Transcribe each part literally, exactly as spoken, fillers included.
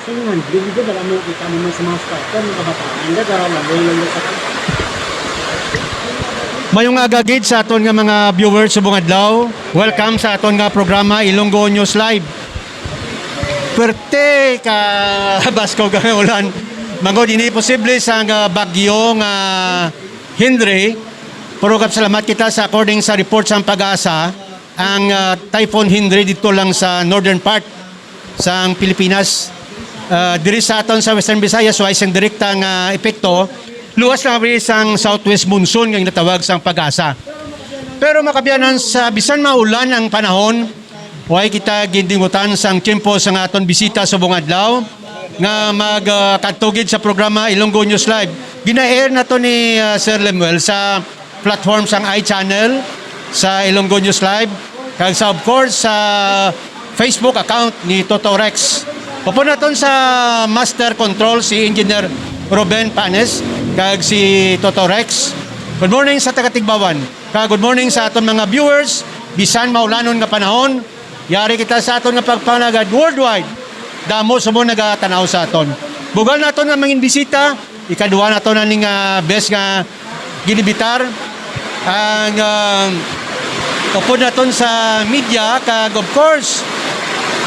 Tingnan, hindi ko dala mo kita mo sa mga starter, mga kabataan, daga, laboy lang sa Mayong aga gid sa aton nga mga viewers subong adlaw. Welcome sa aton nga programa, Ilonggo News Live. Perte ka baskog ang ulan. Mangod ini posible sa nga bagyo nga Henry. Pero salamat kita sa, according sa report sang PAGASA, ang ah, Typhoon Henry dito lang sa northern part sang Pilipinas. Ah, diri sa aton sa Western Visayas, way sing direkta nga epekto, luwas lang bali sang southwest monsoon nga ginatawag sang PAGASA. Pero, mga kaabyanan, sa bisan maulan ang panahon, way kita gindingutan sang tiyempo sang aton bisita subong adlaw nga mag ah, kadto gid sa programa Ilonggo News Live. Gina-air nato ni ah, Sir Lemuel sa platform sang iChannel, sa Ilonggo News Live, kag sa, of course, sa Facebook account ni Toto Rex. Upod naton sa Master Control, si Engineer Ruben Panes kag si Toto Rex. Good morning sa taga Tigbawan, kag good morning sa aton mga viewers, bisan maulanon nga panahon. Yari kita sa aton nga pagpangalagad worldwide. Damo sa mo nagatan-aw sa aton. Bugal naton nga mangin bisita, ikaduha nato na ning ah, best nga ginibitar ang ah, upod naton sa media, kag of course,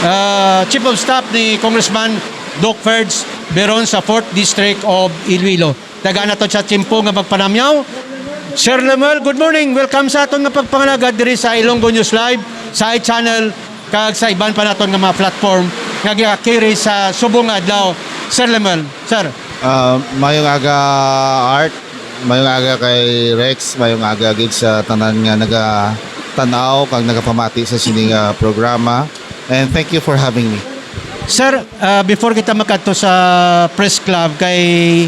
ah, Chief of Staff ni Congressman Doc Ferds Beron sa Fourth District of Iloilo. Tagaan nato sa tiyempo nga pagpanamyaw. Sir Lemuel, good morning. Welcome sa aton nga pagpangalagad diri sa Ilonggo News Live, sa iChannel, kag sa iban pa naton nga mga platform nga gakiri sa subong nga adlaw. Sir Lemuel, sir. Ah, mayong aga, Art. Mayong aga kay Rex. Mayong aga gid sa tanan nga nagatan-aw kag nagapamati sa sini nga programa. And thank you for having me. Sir, ah, before kita makadto sa press club, kay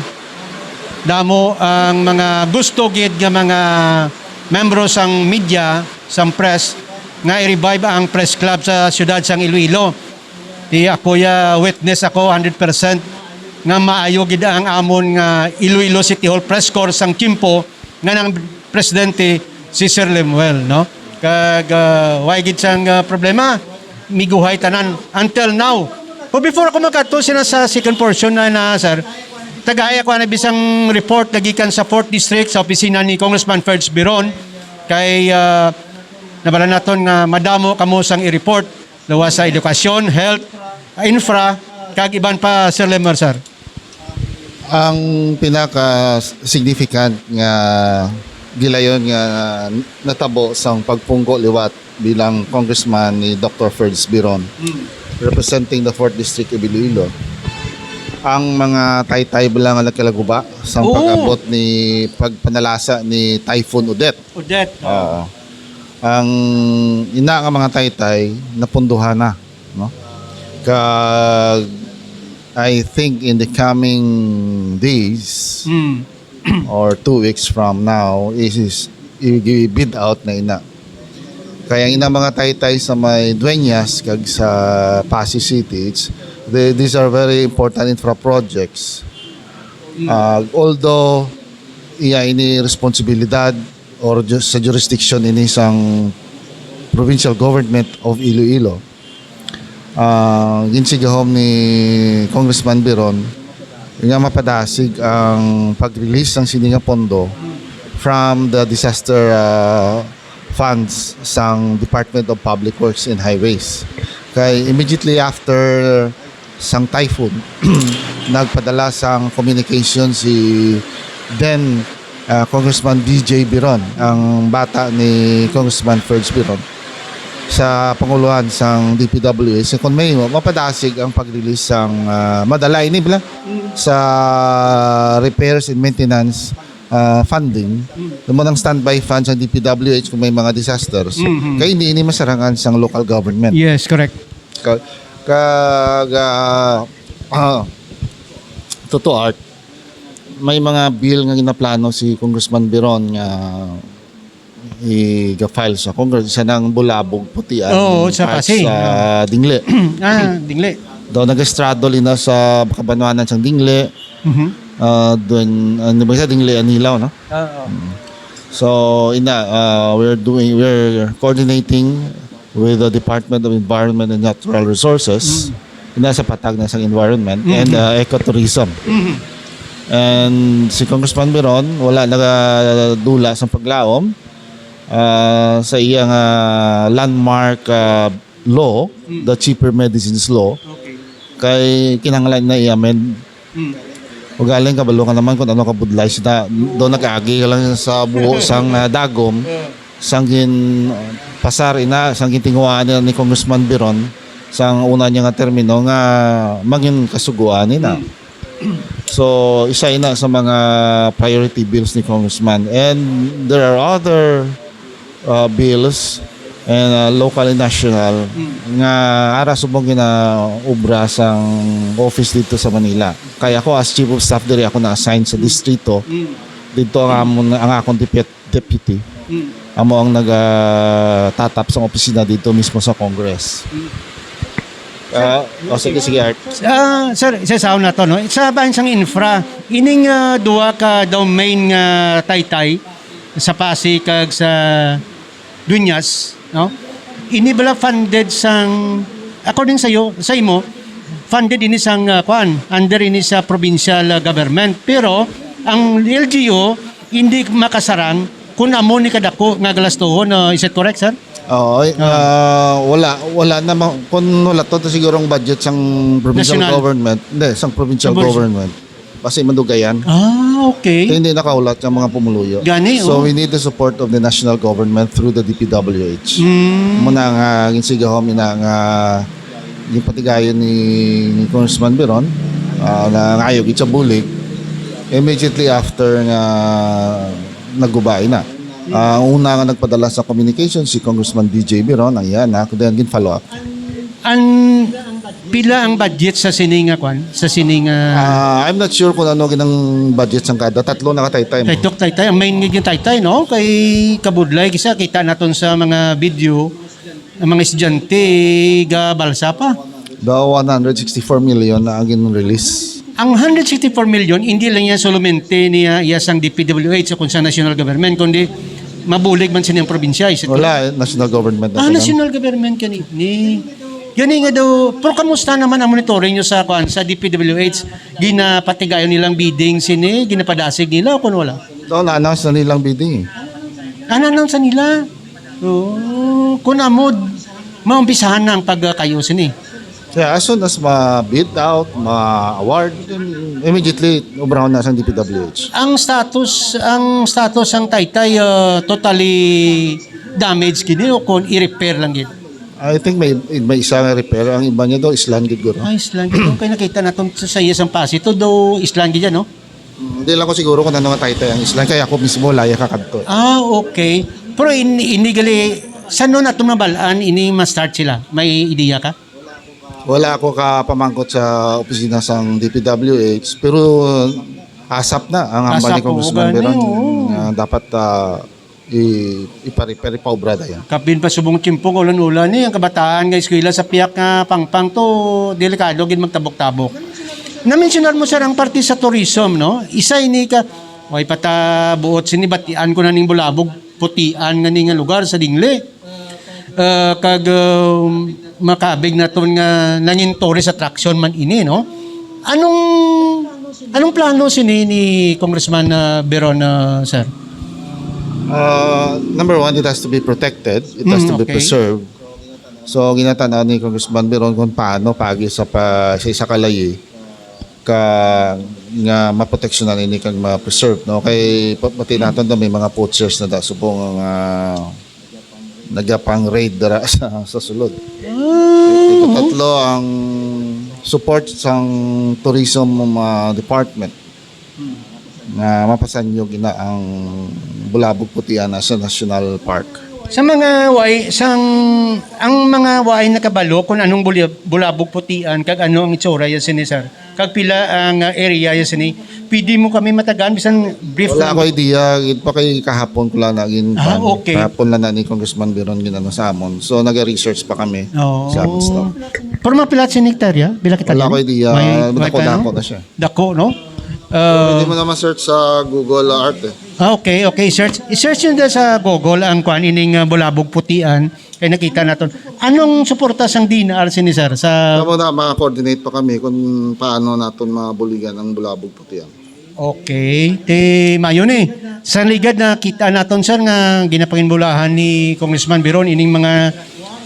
damo ang mga gusto gid nga mga membro sang media, sang press, nga i-revive ang press club sa siyudad sang Iloilo. Di ako ya witness ako hundred percent nga maayo gid ang amon nga Iloilo City Hall press corps sang tiyempo nga nang presidente si Sir Lemuel, no? Kag ah, way gid sang ah, problema, miguhay tanan until now. But before ako magkadto sina sa second portion na, na sir, tagay ako na bisang report nagikan sa fourth District sa opisina ni Congressman Ferds Biron kay ah, nabala naton nga madamo kamo sang i-report, luwas sa edukasyon, health, infra, kag iban pa, Sir Lemuel, sir. Ang pinaka significant nga gilayon nga natabo sang pagpungko liwat bilang congressman ni Doctor Ferds Biron, representing the fourth District of Iloilo, ang mga taytay bala nga nagkalaguba sang Oo. pag-abot ni pagpanalasa ni Typhoon Odette. Odette. Oo. Ang ina nga mga taytay napunduhan na, no? Kag I think in the coming days Mm. or two weeks from now, is, is i-, i-bid out na ina. Kaya ang ina mga taytay sa may Dueñas kag sa Passi City, it's, they, these are very important infra projects. Mm. Ah, although iya ini responsibilidad or ju-, sa jurisdiction ini sang provincial government of Iloilo, ah, ginsigahom ni Congressman Biron nga mapadasig ang pag-release sang sini nga pondo from the disaster, ah, funds sang Department of Public Works and Highways. Kay immediately after sang typhoon, nagpadala sang communication si then, ah, Congressman D J Biron, ang bata ni Congressman Ferds Biron, sa panguluhan sang D P W H, kung may mapadasig ang pag-release sang, ah, madala ini bala sa repairs and maintenance, ah, funding, mo nang standby fund sa D P W H kung may mga disasters. Mhm. Kay hindi ini masarangan sang local government. Yes, correct. Ka-, kag, ah, ah, totoo, Art, may mga bill nga ginaplano si Congressman Biron nga i-file sa Congress. Isa nang bulabog puti ang Oo, sa part Passi. sa Dingle. Ah, Dingle. Daw nag-straddle ina sa kabanwanan sang Dingle. Mhm. Ah, doon, ano ba siya? Dingle Anilaw, no? Ah, oo. Mm. So, ina, ah, we're doing, we're coordinating with the Department of Environment and Natural Resources. Mm. Ina sa patag na sang environment and, uh, ecotourism. And si Congressman Biron wala nagadula sang paglaom, ah, sa iya nga landmark, ah, law, the Cheaper Medicines Law, Okay. kay kinahanglan na i-amend. Ugaling kabalo ka naman kung ano kabudlay sila. Do nag-agi ka lang sa buho sang, ah, dagom, sang gin, ah, pasar ina, sang gintinguhaan nila ni Congressman Biron, sang una niya nga termino nga mangin kasuguan ina. So, isa ina sa mga priority bills ni Congressman. And there are other, uh, bills and, uh, local and national nga ara subong ginaobra sang office dito sa Manila. Kaya ako as chief of staff diri ako na-assign sa distrito. Dito ang amon, ang akong deput-, deputy. Amo ang nagatatap sang opisina dito mismo sa Congress. Ah, oh, sige, sige, Art. Ah, sir, isa sa una to, no? Sa bahin sang infra, ining, ah, duha ka daw main nga taytay sa Pasig kag sa Dueñas, no? Ini bala funded sang, according sa iyo, sa imo, funded ini sang, ah, kuan, under ini sa provincial, ah, government. Pero ang L G U hindi makasarang kung amo ni kadako nga galastuhon, no? Is it correct, sir? Oo, eh, ah, wala, wala na ma-, kung wala to, to siguro ang budget sang provincial National. Government. Hindi, sang provincial Sa provincial. Government. Basi madugayan. Ah, okay. Kaya hindi nakahulat ang mga pumuluyo. Gani, So, oh. We need the support of the national government through the D P W H. Mm. Muna nga, ginsigahom ina nga yung patigayon ni, ni Congressman Biron, ah, na ngayo gid sa bulig, immediately after nga naguba ina. Ah, ang una nga nagpadala sa communication si Congressman D J Biron, ang iya na, kundi ang gin-follow up. An, pila ang budget sa sini nga kwan? Sa sini nga Ah, I'm not sure kung ano ginang budget sang kada. Tatlo na ka taytay mo. Taytok taytay, ang main nga taytay, no? Kay kabudlay, kisa kita naton sa mga video, ang mga estudyante, ga balsa pa. The one hundred sixty-four million na ang gin-release. Ang hundred sixty-four million, hindi lang yan solamente niya, iya sang D P W H o kung sa national government, kundi mabulig man sa niyang probinsya. Is it Wala, eh, national government na Ah, to, national government gani. Ni, gani nga daw, pero kamusta naman ang monitoring nyo sa, kuan, sa D P W H? Ginapatigayon nilang bidding sini, ginapadasig nila o kung wala? Doon, na-announce na nilang bidding, eh. Ah, na-announce na nila? Oo. Kung amod, maumpisahan na ang pagkayo sini. Yeah, as soon as ma-bid out, ma-award, immediately, obrahon na sang D P W H. Ang status, ang status sang taytay, uh, totally damaged gini o kung i-repair lang gid? I think may, may isa nga repair. Ang iba niya daw, island gid, guro. Ah, island gid. Okay, nakita naton sa, sa iya sang Pasig. Ito daw, island gid yan, no? Mm, hindi lang ko siguro kung ano nga taytay ang island. Kaya ako mismo, laya ka kadto. Ah, okay. Pero in, ini gali, saan nun nato mabalaan, ini ma-start sila? May ideya ka? Wala ako kapamangkot sa opisina sang D P W H, pero ASAP na ang hambal ni ASAP, Congressman ugan Biron, eh, oo. Nga dapat, ah, i-, ipari-, ipari-, paubra dayon. Kapin pa subong tiyempo nga ulan-ulan ni ang kabataan nga eskwela sa piyak nga pangpang to delikado gid magtabok-tabok. Na-mentionar mo, sir, ang parte sa tourism, no? Isa ini ka, way pa ta buot sini, batian ko na ning bulabog putian nga ni nga lugar sa Dingle. Ah, kag, um, makabig naton nga nangin tourist attraction man ini, no? Anong, anong plano sini ni Congressman, ah, Biron, ah, sir? Uh, number one, it has to be protected. It has Mm, to be okay. preserved. So, ginatan-aw ni Congressman Biron kung paano pagi sa pa, sa isa ka layi ka nga maproteksyonan ini kag ma-preserve, no? Kay pa-, pati naton daw may mga poachers na da subong nga nagapang-raid dira sa, sa sulod. Ah. Ito tatlo ang support sang tourism, uh, department nga mapasanyog ina ang Bulabog Putiana sa National Park. Sa mga way, sang, ang mga way nakabalo kung anong buli-, Bulabog Putian kag ano ang itsura yan sini, sir? Kag pila ang, uh, area yan sini? Pwede mo kami matagaan bisan brief Wala lang. Ko idea, gid pa kay kahapon ko lang na gin-, Ah, okay. Kahapon lang na ni Congressman Biron ginano sa amon. So, nag-research pa kami Oo. Sa amon stuff. Pero mga pila sa hektarya? Pila kita Wala dyan? Ko idea. May, may Dako-dako plano? Na siya. Dako, no? Pwede mo naman search sa Google Earth eh. Ah, okay, okay. Search, i-search nyo sa Google ang kwan ining uh, bulabog putian. Kay nakita naton. Anong suporta sang D N R sini, sir? Sa... Tama na, maka-coordinate pa kami kung paano naton mabuligan ang bulabog putian. Okay. Ti mayo ni. Sa ligad na kita naton, sir, nga ginapanginbulahan ni Congressman Biron ining mga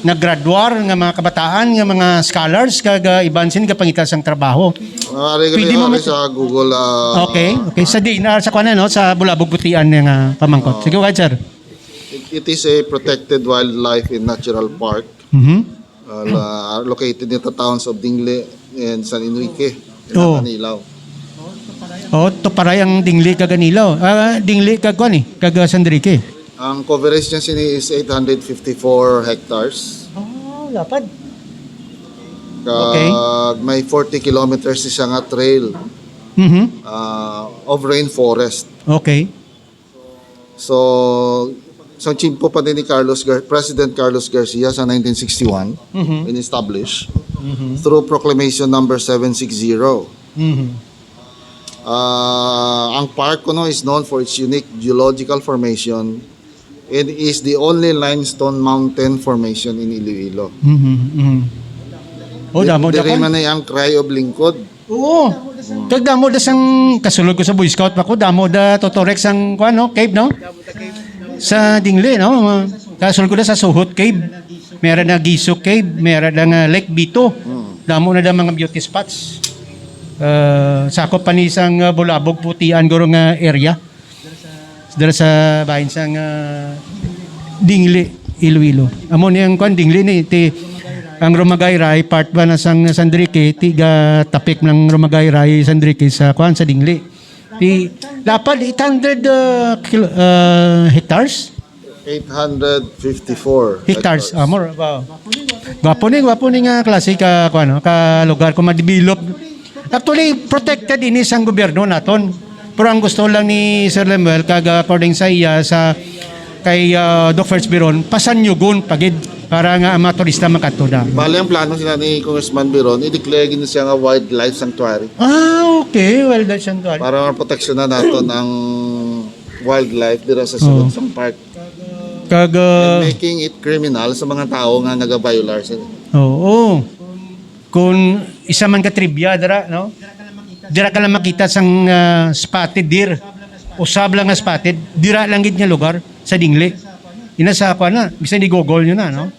naggraduar nga mga kabataan nga mga scholars kag uh, iban sin gapangita sang trabaho. Maaari kami sa Google. Uh, okay. Okay. Sa D N R, sa kuan no, sa Bulabog Putian nga pamangkot. Oh. Sige, sir. It, it is a protected wildlife and natural park. Mm-hmm. Uh, la- located in the towns of Dingle and San Enrique. Oh. Kanilaw. Oh, Tuparay ang Dingle kag Anilaw. Ah, Dingle kag kuan eh, kag uh, San Enrique. Ang coverage niya sini is eight hundred fifty-four hectares. Oh, lapad. Kag may forty kilometers siya nga trail Mhm. uh, of rainforest. Okay. So, sa tiyempo pa din ni Carlos Gar- President Carlos Garcia sa nineteen sixty-one, Mhm. in establish Mhm. through Proclamation Number seven six zero. Mhm. Ah, ang park kuno is known for its unique geological formation and is the only limestone mountain formation in Iloilo. Mhm. Mhm. Oh, damo da Diri kon. Man ay ang Cry of Lingkod. Oo. Kag damo da sang kasulod ko sa Boy Scout pa ko, damo da Totorex ang kuan no, cave no. Sa Dingle no. Kasulod ko da sa Suhot Cave. Meron na Giso Cave, meron na nga Lake Bito. Damo na da mga beauty spots. Uh, sakop pa ni sang uh, Bulabog Putian guro nga area. Dira sa bahin sang uh, Dingle, Iloilo. Amo ni ang kuan Dingle ni ti ang Rumagayray part ba na sang San Enrique, tiga tapik ng Rumagayray San Enrique sa kuan sa Dingle. Ti lapad eight hundred uh, kil- uh, hectares? Eight hundred fifty-four Hectares. Ah, more. Wow. Gwapo ni, gwapo ni nga klase ka kuan, no? Ka lugar kung ma-develop. Actually, protected ini sang gobyerno naton. Pero ang gusto lang ni Sir Lemuel kag according sa iya sa kay uh, Doc First Biron, pasanyugon pagid para nga ang mga turista makadto da. Bali ang plano sila ni Congressman Biron, i-declare gid siya nga wildlife sanctuary. Ah, okay. Wildlife sanctuary. Para maproteksyonan naton ang wildlife dira sa sulod Oo. sang park. Kag uh, Making it criminal sa mga tao nga nagabiolar sa Oo. Kung isa man ka trivia dira, no? Dira ka lang makita sang uh, spotted deer. Usab lang nga spotted, dira lang gid nga lugar sa Dingle. Ina sa ako na, bisan i-google nyo na, no?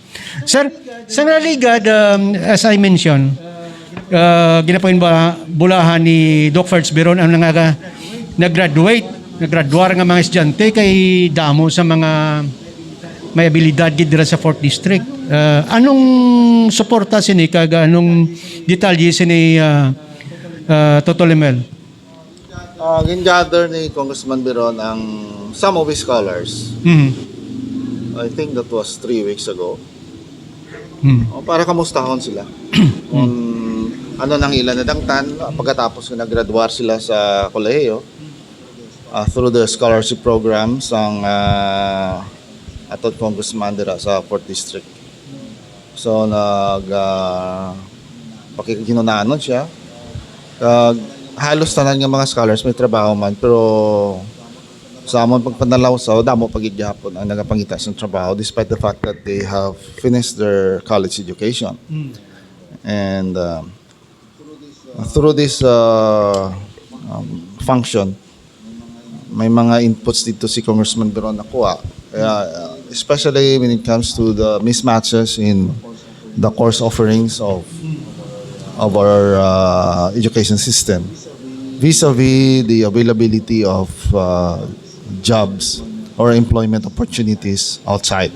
Sir, sa naligad, um, as I mentioned, uh, ginapain ba bulahan ni Doc Ferds Biron ang nga nag-graduate, naggraduar nga mga estudyante kay damo sa mga may abilidad gid dira sa fourth District. Uh, anong suporta sini kag anong detalye sini uh, uh, Toto Lemel? Uh, gin-gather ni Congressman Biron ang some of his scholars. Mhm. I think that was three weeks ago. Mhm. O, para kamustahon sila. Kung ano nang ila nadangtan pagkatapos nga naggraduar sila sa kolehiyo uh, through the scholarship program sang uh, aton congressman dira sa fourth District. So nag uh, pakighinunanon siya. Kag halos tanan nga mga scholars may trabaho man, pero sa amon pagpanalaw sa damo pa gid gihapon ang nagapangita sa trabaho despite the fact that they have finished their college education. And um, through this uh, um, function, may mga inputs dito si Congressman Biron nakuha. Kaya, uh, especially when it comes to the mismatches in the course offerings of of our uh, education system vis-a-vis the availability of uh, jobs or employment opportunities outside.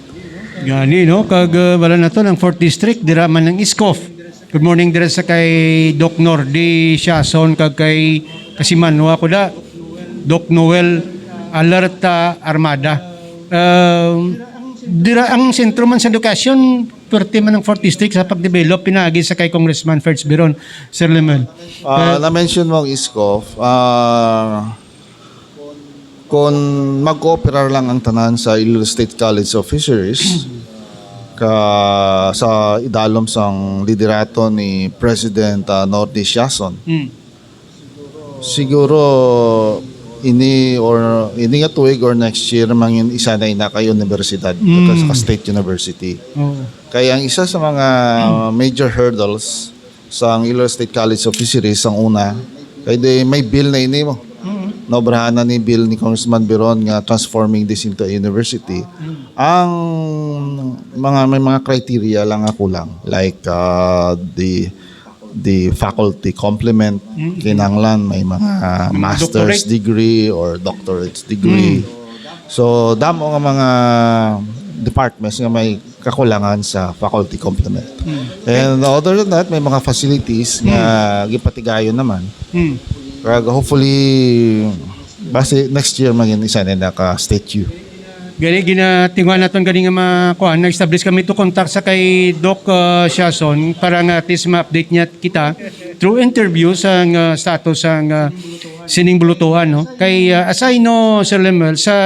Gani, no? Kag uh, wala na to ng fourth District, dira man ng iskof. Good morning dira sa kay Doc Nordy Siason kag kay Kasimanwa ko da, Doc Noel Alerta Armada. Um, dira ang sentro man sa edukasyon, perti man ang fourth District sa pag-develop pinaagi sa kay Congressman Ferds Biron, Sir Lemel. Uh, na-mention mo ang iskof. Uh, kung mag-cooperar lang ang tanan sa Iloilo State College of Fisheries ka sa idalom sang liderato ni President uh, Nordy Siason. Mm. Siguro ini or ini nga tuig or next year, mangin isa na ina kay universidad, Mm. sa state university. Oo. Kaya ang isa sa mga major hurdles sa Iloilo State College of Fisheries, ang una, kay di may bill na ini mo. Mm. Naobrahan na ni bill ni Congressman Biron nga transforming this into a university. Mm. Ang mga, may mga criteria lang nga kulang, like, uh, the the faculty complement, Mm. kinahanglan may mga Mga master's doctorate. degree or doctorate degree. Mm. So, damo nga mga departments nga may kakulangan sa faculty complement. Mm. And other than that, may mga facilities nga Mm. gipatigayon naman. Mm. Kag hopefully, basi next year, maging isa na naka-statue. Gani, ginatinguhan naton gani nga ma-, kuan, nag-establish kami to contact sa kay Doc, uh, Siason para nga at least ma-update niya kita through interview sa nga status sa nga sining bulutuhan, no? Kay, uh, as I know, Sir Lemuel, sa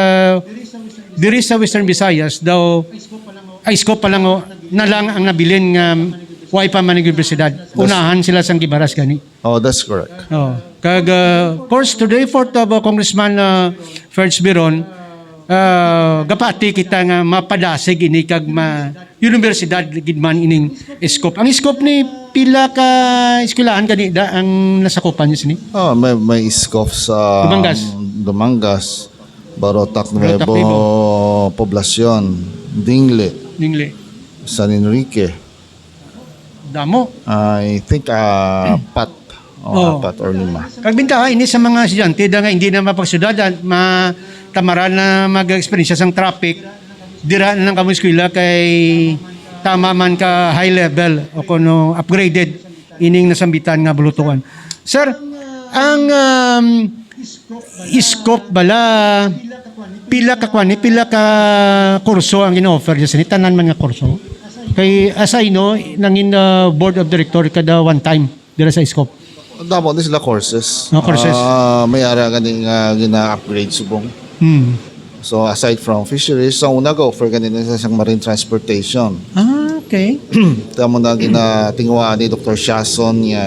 diri sa Western Visayas daw, ay, scope pa lang, oh, na lang ang nabilin nga way pa man ang universidad. Unahan sila sang Gibaras gani. Oh, that's correct. Oh, kag, uh, of course, today, fourth of, uh, Congressman, uh, Ferds Biron, uh, gapati kita nga mapadasig ini kag ma universidad gid man ining scope. Ang scope ni pila ka eskwelahan gani da ang nasakupan niya sini? Oh, may, may scope sa Dumangas. Dumangas, Barotac Barotac Nuevo, Nuevo. Poblacion, Dingle, Dingle. San Enrique. Damo. I think, ah, apat. O, Oo. apat or lima. Kag bintaha ini sa mga estudyante da nga hindi na mapagsudadan, ma-, tamaran na mag-eksperyensya sang traffic, dira na lang kamo eskwela kay tama man ka high level o kuno upgraded ining nasambitan nga bulutuan. Sir, ang, um, scope bala, pila ka kwan ni, pila ka kurso ang gina-offer niya sini? Tanan man nga kurso? Kay as I know, nangin, uh, board of director kada one time dira sa scope. Damo ni sila courses. Ah, courses. Ah, may ara gani nga gina-upgrade subong. Hmm. So aside from fisheries, sa una ga-offer gani na sa marine transportation. Ah, okay. Tamo na ginatinguhaan ni Doctor Siason nga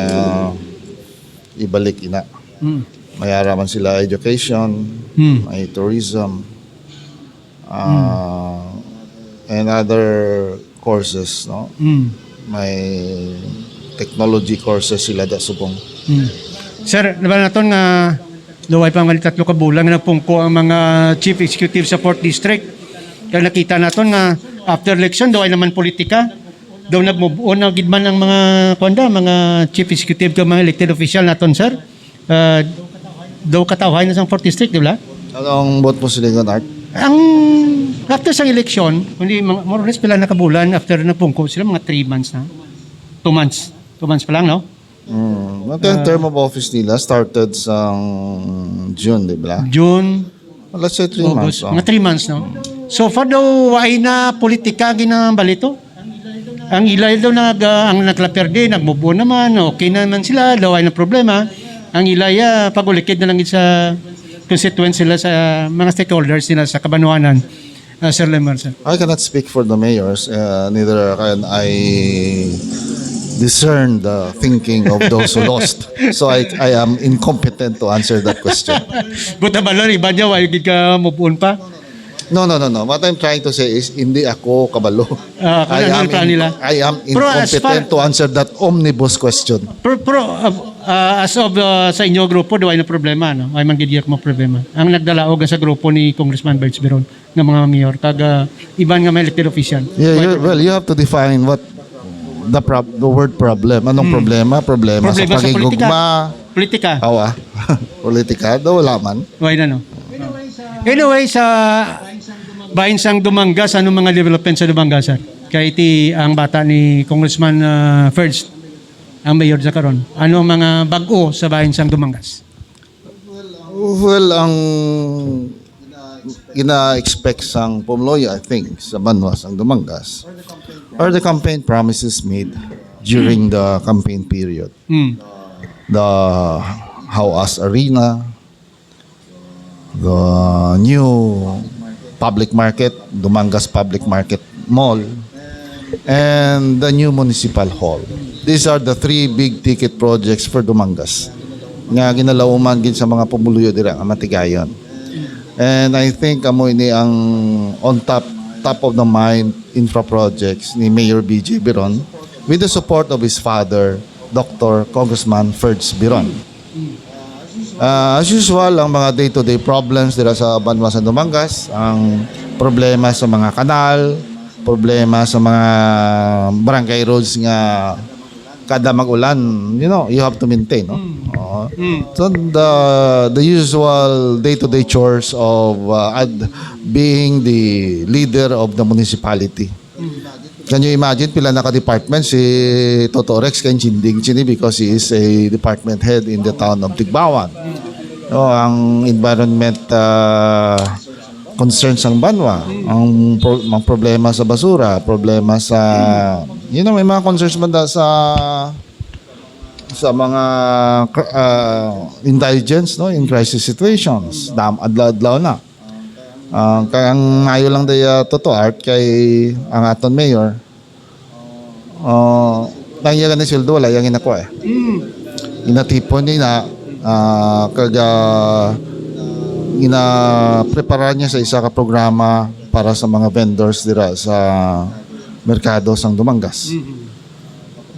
ibalik ina. Hmm. May ara man sila education, Hmm. may tourism, ah, and other courses, no? Mm. May technology courses sila da subong. Mm. Sir, nabal naton nga luway pa nga tatlo ka bulan nga nagpungko ang mga chief executive sa fourth district. Kaya nakita naton nga after election, daw ay naman politika. Daw nag-move on na gid man ang mga, kuwan da, mga chief executive ka mga elected official naton, sir. Ah, daw katawhay na sang fourth district, di ba? Ano ang buot mo silingon, Art? Ang, after sang eleksyon, hindi, mga, more or less, pila na kabulan after nagpungko sila, mga three months na. Two months. Two months pa lang, no? Mm. Ang Ah. term of office nila started sang June, di ba? June, Let's say three months, August. Oh. Mga three months, no? So far daw, ay na politika ang ginambalito. Ang ilay daw nag, ah, ang naglaperde, nagmubo naman, okay naman sila, daw ay na problema. Ang ilay, ah, pag-ulikid na lang sa constituents nila, sa mga stakeholders nila sa kabanwanan, ah, Sir Lemar, sir. I cannot speak for the mayors, uh, neither can I discern the thinking of those who lost. So I, I am incompetent to answer that question. Buta ba lang, iba niya, why gid ka move on pa? No, no, no, no. What I'm trying to say is, hindi ako kabalo. Ah, kung I ano am ang plan in-, nila. I am Pero as incompetent far to answer that omnibus question. Pero, pero, uh, uh, as of, uh, sa inyo grupo, do ay na problema, no? Ay man gid mo problema. Ang nagdalaog sa grupo ni Congressman Birds Biron nga mga mayor, kag, uh, iban nga mga elected official. Yeah, Why you, problema? Well, you have to define what the prob-, the word problem. Anong Hmm. problema? Problema sa Problema sa pagigugma. politika. Politika. Awa. Politika, daw wala man. Why na, no? Anyway, sa bahin sang Dumangas, ano mga development sa Dumangas, sir? Kay ti ang bata ni Congressman, ah, Ferds, ang mayor sa karon. Ano ang mga bag-o sa bahin sang Dumangas? Well, ang gina-expect sang pumuluyo, I think, sa banwa sang Dumangas are the campaign promises made during the campaign period. Hmm. The Hauas Arena, the new public market, Dumangas Public Market Mall, and the new municipal hall. These are the three big ticket projects for Dumangas. nga ginalauman gid sa mga pumuluyo dira nga matigayon. And I think amo ini ang on top, top of the mind infra projects ni Mayor B J Biron with the support of his father, Doctor Congressman Ferds Biron. Ah, as usual, ang mga day-to-day problems dira sa banwa sa Dumangas, ang problema sa mga kanal, problema sa mga barangay roads nga kada mag-ulan, you know, you have to maintain, no? Oo. So the the usual day-to-day chores of uh, ad, being the leader of the municipality. Can you imagine pila na ka department si Toto Rex kay Chinding Chini because he is a department head in the town of Tigbawan? No, ang environment uh, concerns sang banwa, ang pro- mga problema sa basura, problema sa, you know, may mga concerns man da sa sa mga cr- ah, indigents, no, in crisis situations. Dam adlaw-adlaw na. Ah, kay ang mayo lang daya, Toto Art, kay ang aton mayor, uh, ang iya gani sweldo wala yang inakuha eh. Inatipon niya na ah, kag ah, ginaprepara niya sa isa ka programa para sa mga vendors dira sa merkado sang Dumangas.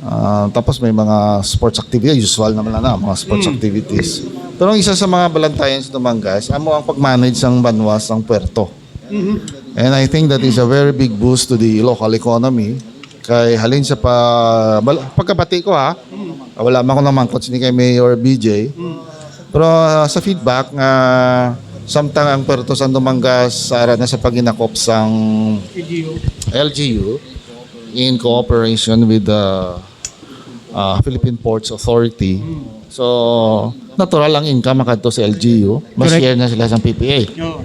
Ah, tapos may mga sports activity, usual naman na, na mga sports activities. Pero ang isa sa mga balantayan sa Dumangas, amo ang pag-manage sang banwa sang puerto. And I think that is a very big boost to the local economy. Kay halin sa pa, bal- pagkabati ko ha, wala man ko namangkot sini kay Mayor B J. Pero ah, sa feedback nga samtang ang puerto sang Dumangas ara na sa paginakop sang L G U in cooperation with the uh, Philippine Ports Authority. So, natural ang income makadto sa L G U. Mas Correct. Share na sila sa P P A. Oo.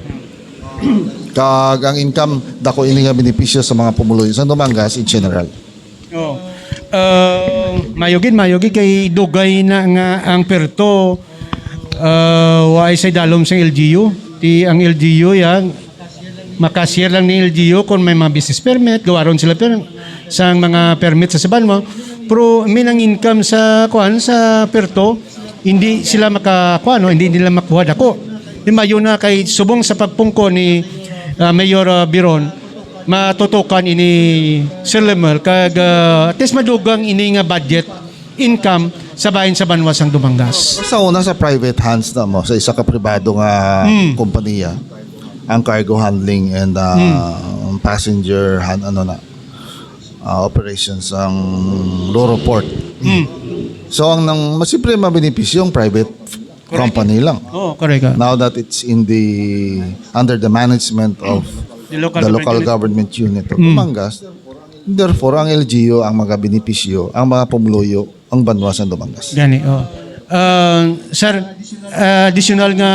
Kag ang income, dako ini nga benepisyo sa mga pumuluyo sa Dumangas in general. Oo. Uh, mayugid, mayugid kay dugay na nga ang puerto uh, waay sa dalom sa L G U. Ti ang L G U yan, makasir lang ni L G U kung may mga business permit, gawaron sila per, sang mga permit sa saban mo. Pero may nang income sa kuan sa puerto, hindi sila makakuha, no? Hindi nila makuha dako. Di mayo na kay subong sa pagpungko ni ah, Mayor ah, Biron, matutukan ini Sir Lemuel kag ah, at least madugang ini nga budget income sa bahin sa banwa sang Dumangas. Sa una sa private hands na mo sa isa ka pribado nga Hmm. kompanya ang cargo handling and uh, Hmm. passenger han ano na uh, operations ang Roro Port. Hmm. So ang nang mas siyempre mabenepisyo ang private Correct. Company lang. Oh, correct. Ah. Now that it's in the under the management of The local the local government. Government unit of Mm. Batangas, therefore ang L G U ang mga benepisyo, ang mga pumuluyo, ang banwa sa Batangas. Gani, oh. Ah, sir, ah, additional nga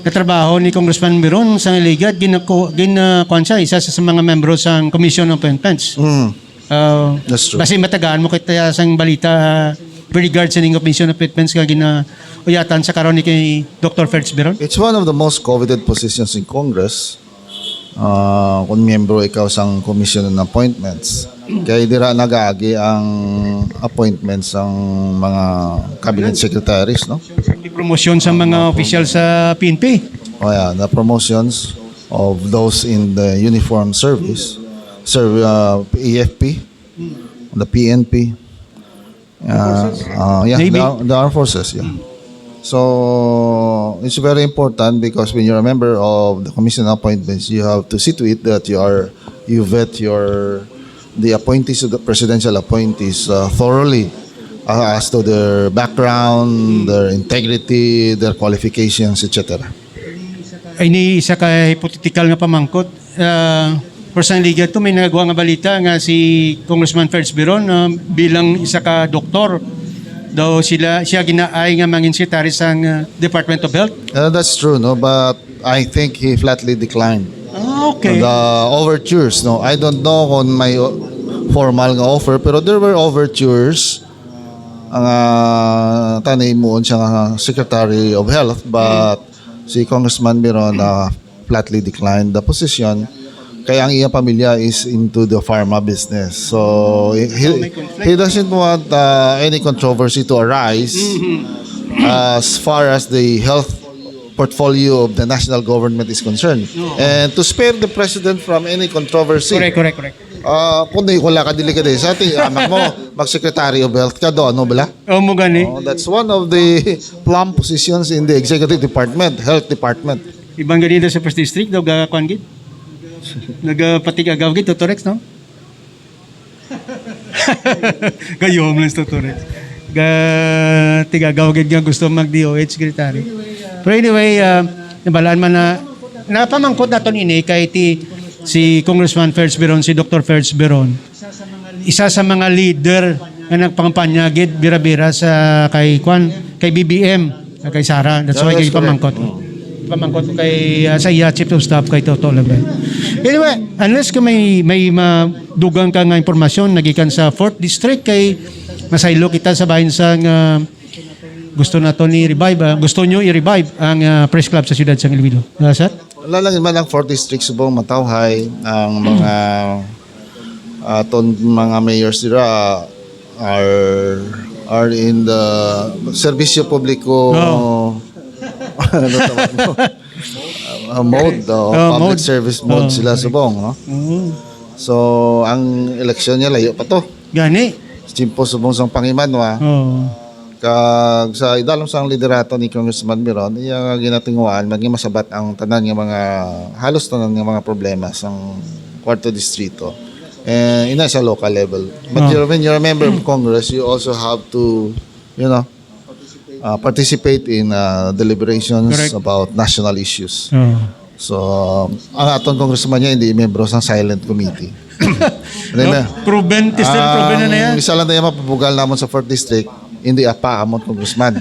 nga trabaho ni Congressman Miron sa Ligad, ginako, gin, ah, kuwan siya, isa sa, sa mga membro sa Commission on Appointments. Mm. Ah, That's true. Basi matagaan mo kita sang balita ah, with regards sa ning Commission on Appointments nga ginauyatan sa karon ni kay Doctor Ferds Biron? It's one of the most coveted positions in Congress. Ah, kung miyembro ikaw sang Commission on Appointments, kay dira nagaagi ang appointments sang mga cabinet secretaries, no? Di promosyon sa mga opisyal sa P N P. Oh yeah, the promotions of those in the uniform service, serve uh, A F P, the P N P, uh, uh, yeah, Navy. The, the armed forces, yeah. So it's very important because when you're a member of the commission appointments, you have to see to it that you are you vet your the appointees of the presidential appointees uh, thoroughly uh, as to their background, their integrity, their qualifications, et cetera. Ini isa ka hypothetical nga pamangkot. Uh, personally, to may nagwa nga balita nga si Congressman Ferds Biron uh, bilang isa ka doktor daw sila siya ginaay nga mangin secretary sang uh, Department of Health. Uh, that's true, no? But I think he flatly declined. Ah, okay. The overtures, no? I don't know kung may o- formal nga offer, pero there were overtures nga tani muon siya nga Secretary of Health, but si Congressman Miron uh, flatly declined the position. Kaya ang iyang pamilya is into the pharma business. So, he, he, he doesn't want uh, any controversy to arise as far as the health portfolio of the national government is concerned. And to spare the president from any controversy, Correct, correct, correct. Ah, kung di, wala ka, dili ka di. Sa ati, anak mo, mag-secretary of health ka do, ano bala? Oh, mo gani. Oh, that's one of the plump positions in the executive department, health department. Ibang ganito sa first district, daw ga-, kuan gid. Nagapatig-agaw gid, Tutorex, no? Gayom lang sa Tutorex. Ga tig-agaw gid nga gusto mag D O H secretary. Pero anyway, uh, nabalaan man na, napamangkot naton ini kay ti, si Congressman Ferds Beron, si Doctor Ferds Beron. Isa sa mga leader nga nagpangpanya gid bira-bira sa kay kwan, kay B B M, kay Sara. That's why gid pamangkot. Pamangkot ko kay, ah, sa iya chief of staff kay Toto Lambert. Anyway, unless kung may may madugang ka nga impormasyon nagikan sa fourth district kay masaylo kita sa bahin sa nga gusto nato ni revive, ah, gusto nyo i-revive ang ah, press club sa siyudad sa Iloilo. Ah, sir? Wala lang man ang fourth district subong matawhay ang mga aton mga mayors dira are are in the serbisyo publiko Oh. ano tawag mo? Uh, mode, oh, Oh, public mode. service mode Oh, sila okay. Subong, no? Oo. So, ang eleksyon niya layo pa to. Gani. Simple subong sang pangimanwa. Oh. Kag sa idalom sang liderato ni Congressman Miron, iya nga ginatinguhaan, maging masabat ang tanan nga mga, halos tanan nga mga problema sang kwarto distrito. Eh, ina sa local level. But Oh. you, when you're a member of Congress, you also have to, you know, uh, participate in uh, deliberations Correct. About national issues. Oh. So, ang aton congressman niya hindi membro sa silent committee. Ano No? na? Proven, tested, proven na na yan. Ang isa lang na yung mapabugal namon sa fourth district, hindi apa amon congressman.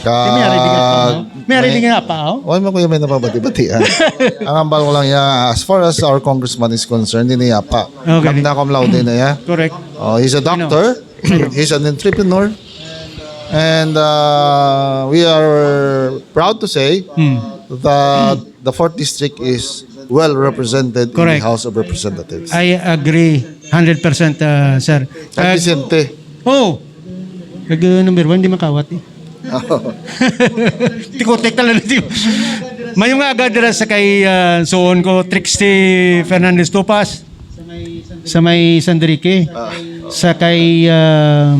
Ka... May ari di nga apa, oh? May ari di nga apa, oh? Oy, makuya may napabati-batian. Ang ambal ko lang ya, as far as our congressman is concerned, hindi apa. Okay. Magna cum laude na ya. Correct. Oh, he's a doctor. He's an entrepreneur. And uh, we are proud to say Hmm. that the fourth district is well represented in Correct. The House of Representatives. I agree. Hundred percent, uh, sir. Kag Vicente. Oh! Kag uh, number one, di makawat eh. Tikotek talaga, di ba? Mayong aga dira sa kay uh, suon ko, Trixie Fernandez Topas. Sa may San Enrique. Sa kay uh,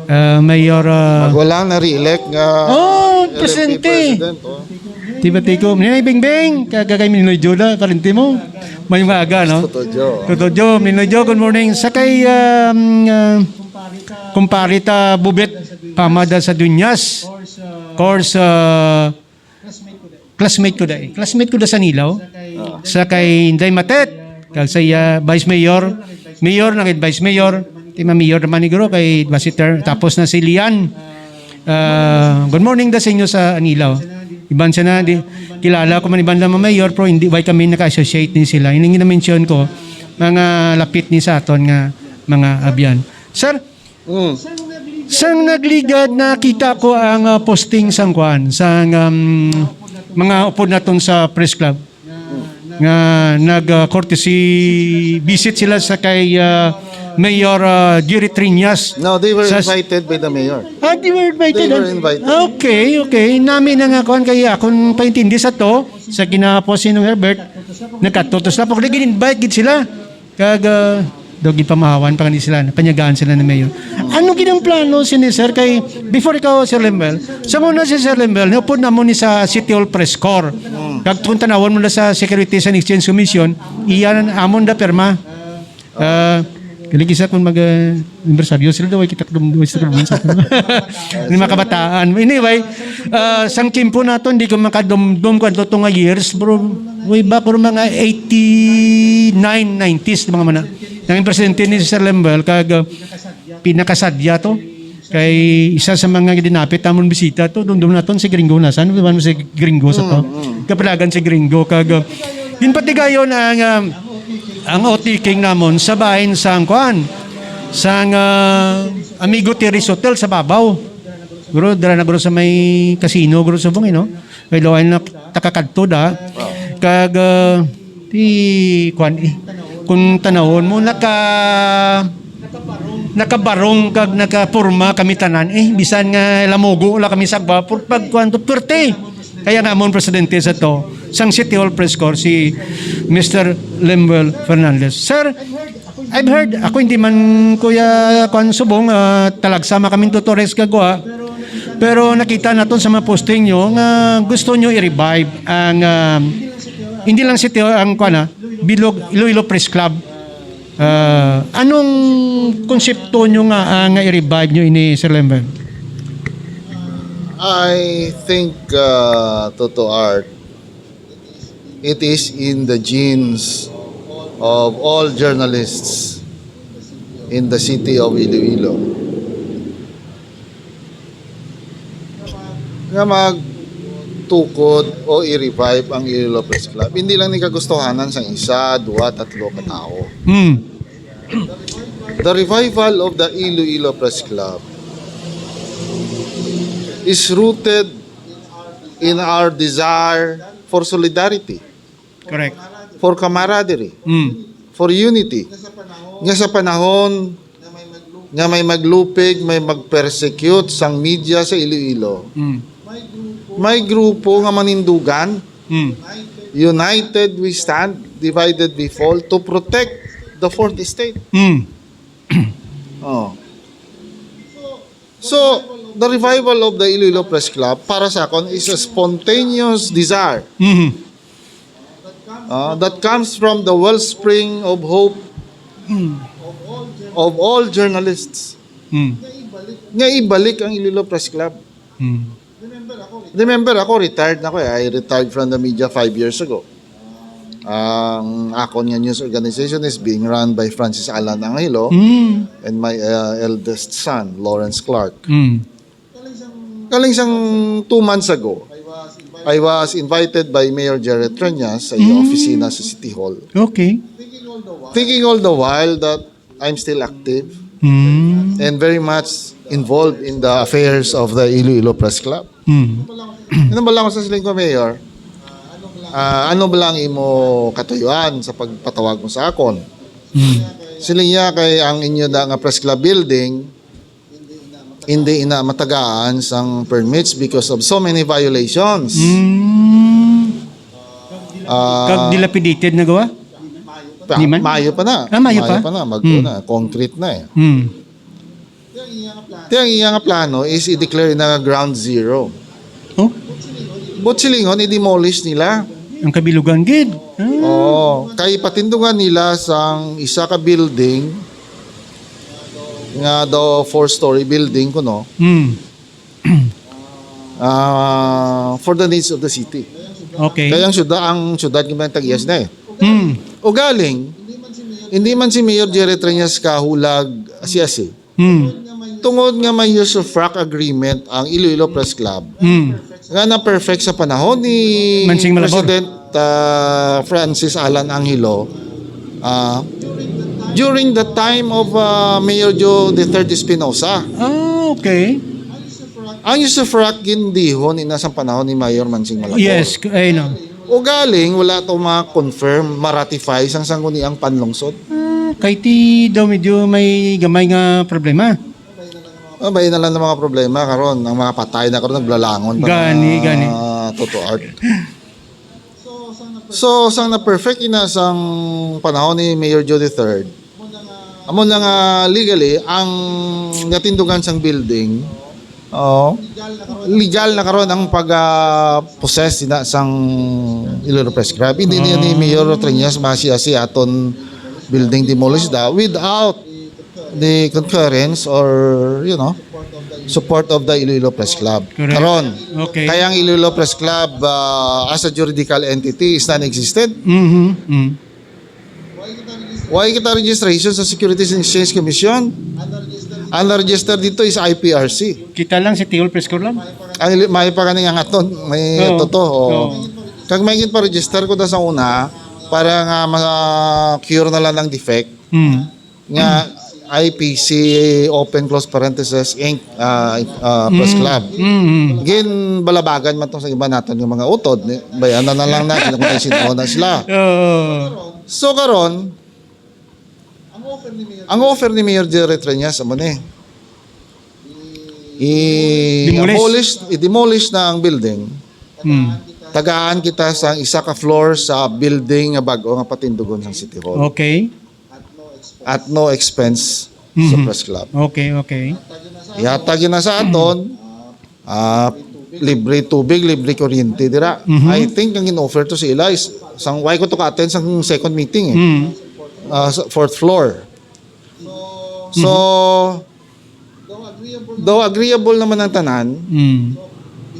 uh, Mayor uh, Wala na re-elect nga Oh, L M P presente. President, oh. Tiba tiko, Ninay Bingbing, kagagay Minoy Joda, parente mo. Mayong aga, no? Toto Joe. Toto Joe, Minoy Joe, good morning. Sa kay um, uh, kumpare ta Bubet, pamada sa Dunyas. Course, uh, classmate ko da eh. Classmate ko da sa Nilaw. Sa kay Inday Matet, kag sa iya Vice Mayor, Mayor na kay Vice Mayor, ti Mayor naman ni Guro kay Basiter, tapos na si Lian. Ah, good morning da sa inyo sa Anilaw. Iban siya na, di, kilala ko man iban lang mga mayor, pero hindi, why kami naka-associate ni sila. Yung na-mention ko, mga lapit ni sa aton nga mga abyan. Sir, Mm. sang nagligad, nakita ko ang ah, posting sang kwan, sang um, mga upod naton sa press club nga nag ah, courtesy visit sila sa kay ah, Mayor ah, Jerry Triñas. No, they were Sa- invited by the mayor. Ah, they were invited. They were ah? invited. Okay, okay. Nami na nga kuan kay akon paintindi sa to sa kinapos ni Herb Bert. Nagkatutos na pag gin-invite gid sila. Kag uh, do gid pamahawan pa kani sila, panyagaan sila ni Mayor. Ano gid ang plano sini, sir? Kay before ikaw, Sir Lembel, sa muna si Sir Lembel, niupod na mo ni sa City Hall Press Corps. Kag kung tanawon mo na sa Securities and Exchange Commission, iyan amon da perma. Ah, Galing isa kung mag uh, anibersaryo sila daw, ay kita kadumdum sa kadumdum sa ni mga kabataan. Anyway, ah, sang kimpo nato, hindi ko makadumdum ko ato nga years, bro. Way back, bro, mga eighty-nine, nineties, mga mana. Ang presidente ni Sir Lembel, kag uh, pinakasadya to. Kay isa sa mga dinapit namon bisita to, dumdum naton si Gringo na. Saan naman si Gringo sa to? Kapalagan si Gringo. Kag, uh, ginpatigayon ang, um, ang outing namon sa bahin sang kuan, sang uh, Amigo Terrace Hotel sa Babaw. Guro, dala na guro sa may casino, guro sa Bungin, no? Kay Loan na takakadto da. Kag, uh, Ti, kwan, eh, kung tanawon mo, naka, nakabarong kag nakaporma kami tanan, eh. Bisan nga lamugo la kami sa agwa, pur-, pag kwan to, puwerte. Kaya nga amon presidente sa to, sang City Hall Press Corps, si Mister Lemuel Fernandez. Sir, I've heard, ako hindi man, kuya, kwan, subong, ah, talagsa man kaming tutores kagwa. Pero nakita naton sa mga posting nyo nga gusto nyo i-revive ang, ah, hindi lang City, ang, kwan, ah, bilog Iloilo Press Club. Ah, anong konsepto nyo nga, ah, nga i-revive nyo ini, Sir Lembert? I think, uh, Toto Art, it is in the genes of all journalists in the city of Iloilo nga magtukod o i-revive ang Iloilo Press Club. Hindi lang ni kagustuhanan sang isa, dua, tatlo ka tawo. Hmm. The revival of the Iloilo Press Club is rooted in our desire for solidarity, Correct. for camaraderie, Hmm. for unity. Nga sa panahon nga may maglupig, may mag-persecute sang media sa Iloilo, Hmm. may grupo nga manindugan, Hmm. united we stand, divided we fall, to protect the fourth estate. Hmm. Oh. So, the revival of the Iloilo Press Club, para sa akon, is a spontaneous desire Hmm. uh, that comes from the wellspring of hope of all journalists. Hmm. Nga ibalik ang Iloilo Press Club. Hmm. Remember ako, retired na ko eh. I retired from the media five years ago. Ang akon nga news organization is being run by Francis Alan Angelo Hmm. and my uh, eldest son, Lawrence Clark. Hmm. Kaling sang two months ago, I was invited by Mayor Jerry Treñas sa iyang opisina sa City Hall. Okay. Thinking all the while that I'm still active Hmm. and very much involved in the affairs of the Iloilo Press Club. Hmm. Ano ba lang sa siling ko, Mayor? Ah, ano ba lang imo katuyuan sa pagpatawag mo sa akon? Hmm. Siling niya kay ang inyo na nga press club building, hindi ina matagaan sang permits because of so many violations. Hmm. Ah, Kag dilapidated na gawa? pa- di man? Mayo pa na. Ah, mayo pa? pa na. Mag Hmm. na. Concrete na eh. Hmm. Kaya ang iya nga plano is i-declare na ground zero. Oh, But silingon, i-demolish nila. Ang kabilugan gid. Ah. Oo. Kay patindugan nila sang isa ka building nga daw four-story building kuno Hmm. ah, for the needs of the city. Okay. Kaya ang syudad, ang syudad nga tag-iyas na eh. Hmm. Ugaling, hindi man si Mayor Jerry Treñas kahulag si Asi. Hmm. Tungod nga may usufruct agreement ang Iloilo Press Club, Hmm. nga na-perfect sa panahon ni Mansing Malabor. President ah, Francis Alan Angelo, ah, during the time of ah, Mayor Joe the third Espinosa. Ah, okay. Ang usufruct gindihon ina sa panahon ni Mayor Mansing Malabor. Yes, ay no. Ugaling, wala to ma-confirm, ma-ratify sang sangguniang panlungsod. Ah, kay ti daw medyo may gamay nga problema. Ah, may na lang ng mga problema karon, ang mga patay na karon naglalangon pa Gani, na gani. Toto Art. So, sang na-perfect ina sang panahon ni Mayor Joe the third, amo na nga legally ang natindugan sang building, oh, legal na karon ang pag ah, possess ina sang Iloilo Press Club. Hindi niya ni Mayor Treñas masi-asi aton building demolish da without the concurrence or, you know, support of the Iloilo Press Club. Correct. Karon, Okay. Kaya ang Iloilo Press Club ah, as a juridical entity is non-existent. Mhm. Mm. Why kita registration sa Securities and Exchange Commission? Ang na-register dito is I P R C. Kita lang si Tihol Press Corps lang. Ang ili- may pa kani nga aton, may Oo. toto. Oh. Oo. Kag may gid pa register ko da sa una para nga ma-cure na lang ang defect. Hmm. Nga I P C, open close parenthesis, Inc, ah, ah, Press Club. Ginbalabagan man to sa iba naton nga mga utod. Ni-, bayanan na lang natin kung may sino na sila. Oo. So, karon, ang offer ni Mayor Jerry Treñas, amo ni. I-demolish, i-demolish na ang building. Hmm. Tagaan kita sa isa ka floor sa building nga bag-o nga patindugon sang City Hall. Okay. At no expense sa Mhm. Press Club. Okay, okay. Ihatag yun na sa aton, ah, libre tubig, libre kuryente dira. Mhm. I think ang in-offer to sa ila is sang, why ko to ka-attend sang second meeting eh. Mhm. Ah, sa fourth floor. So, though agreeable naman ang tanan, Mm.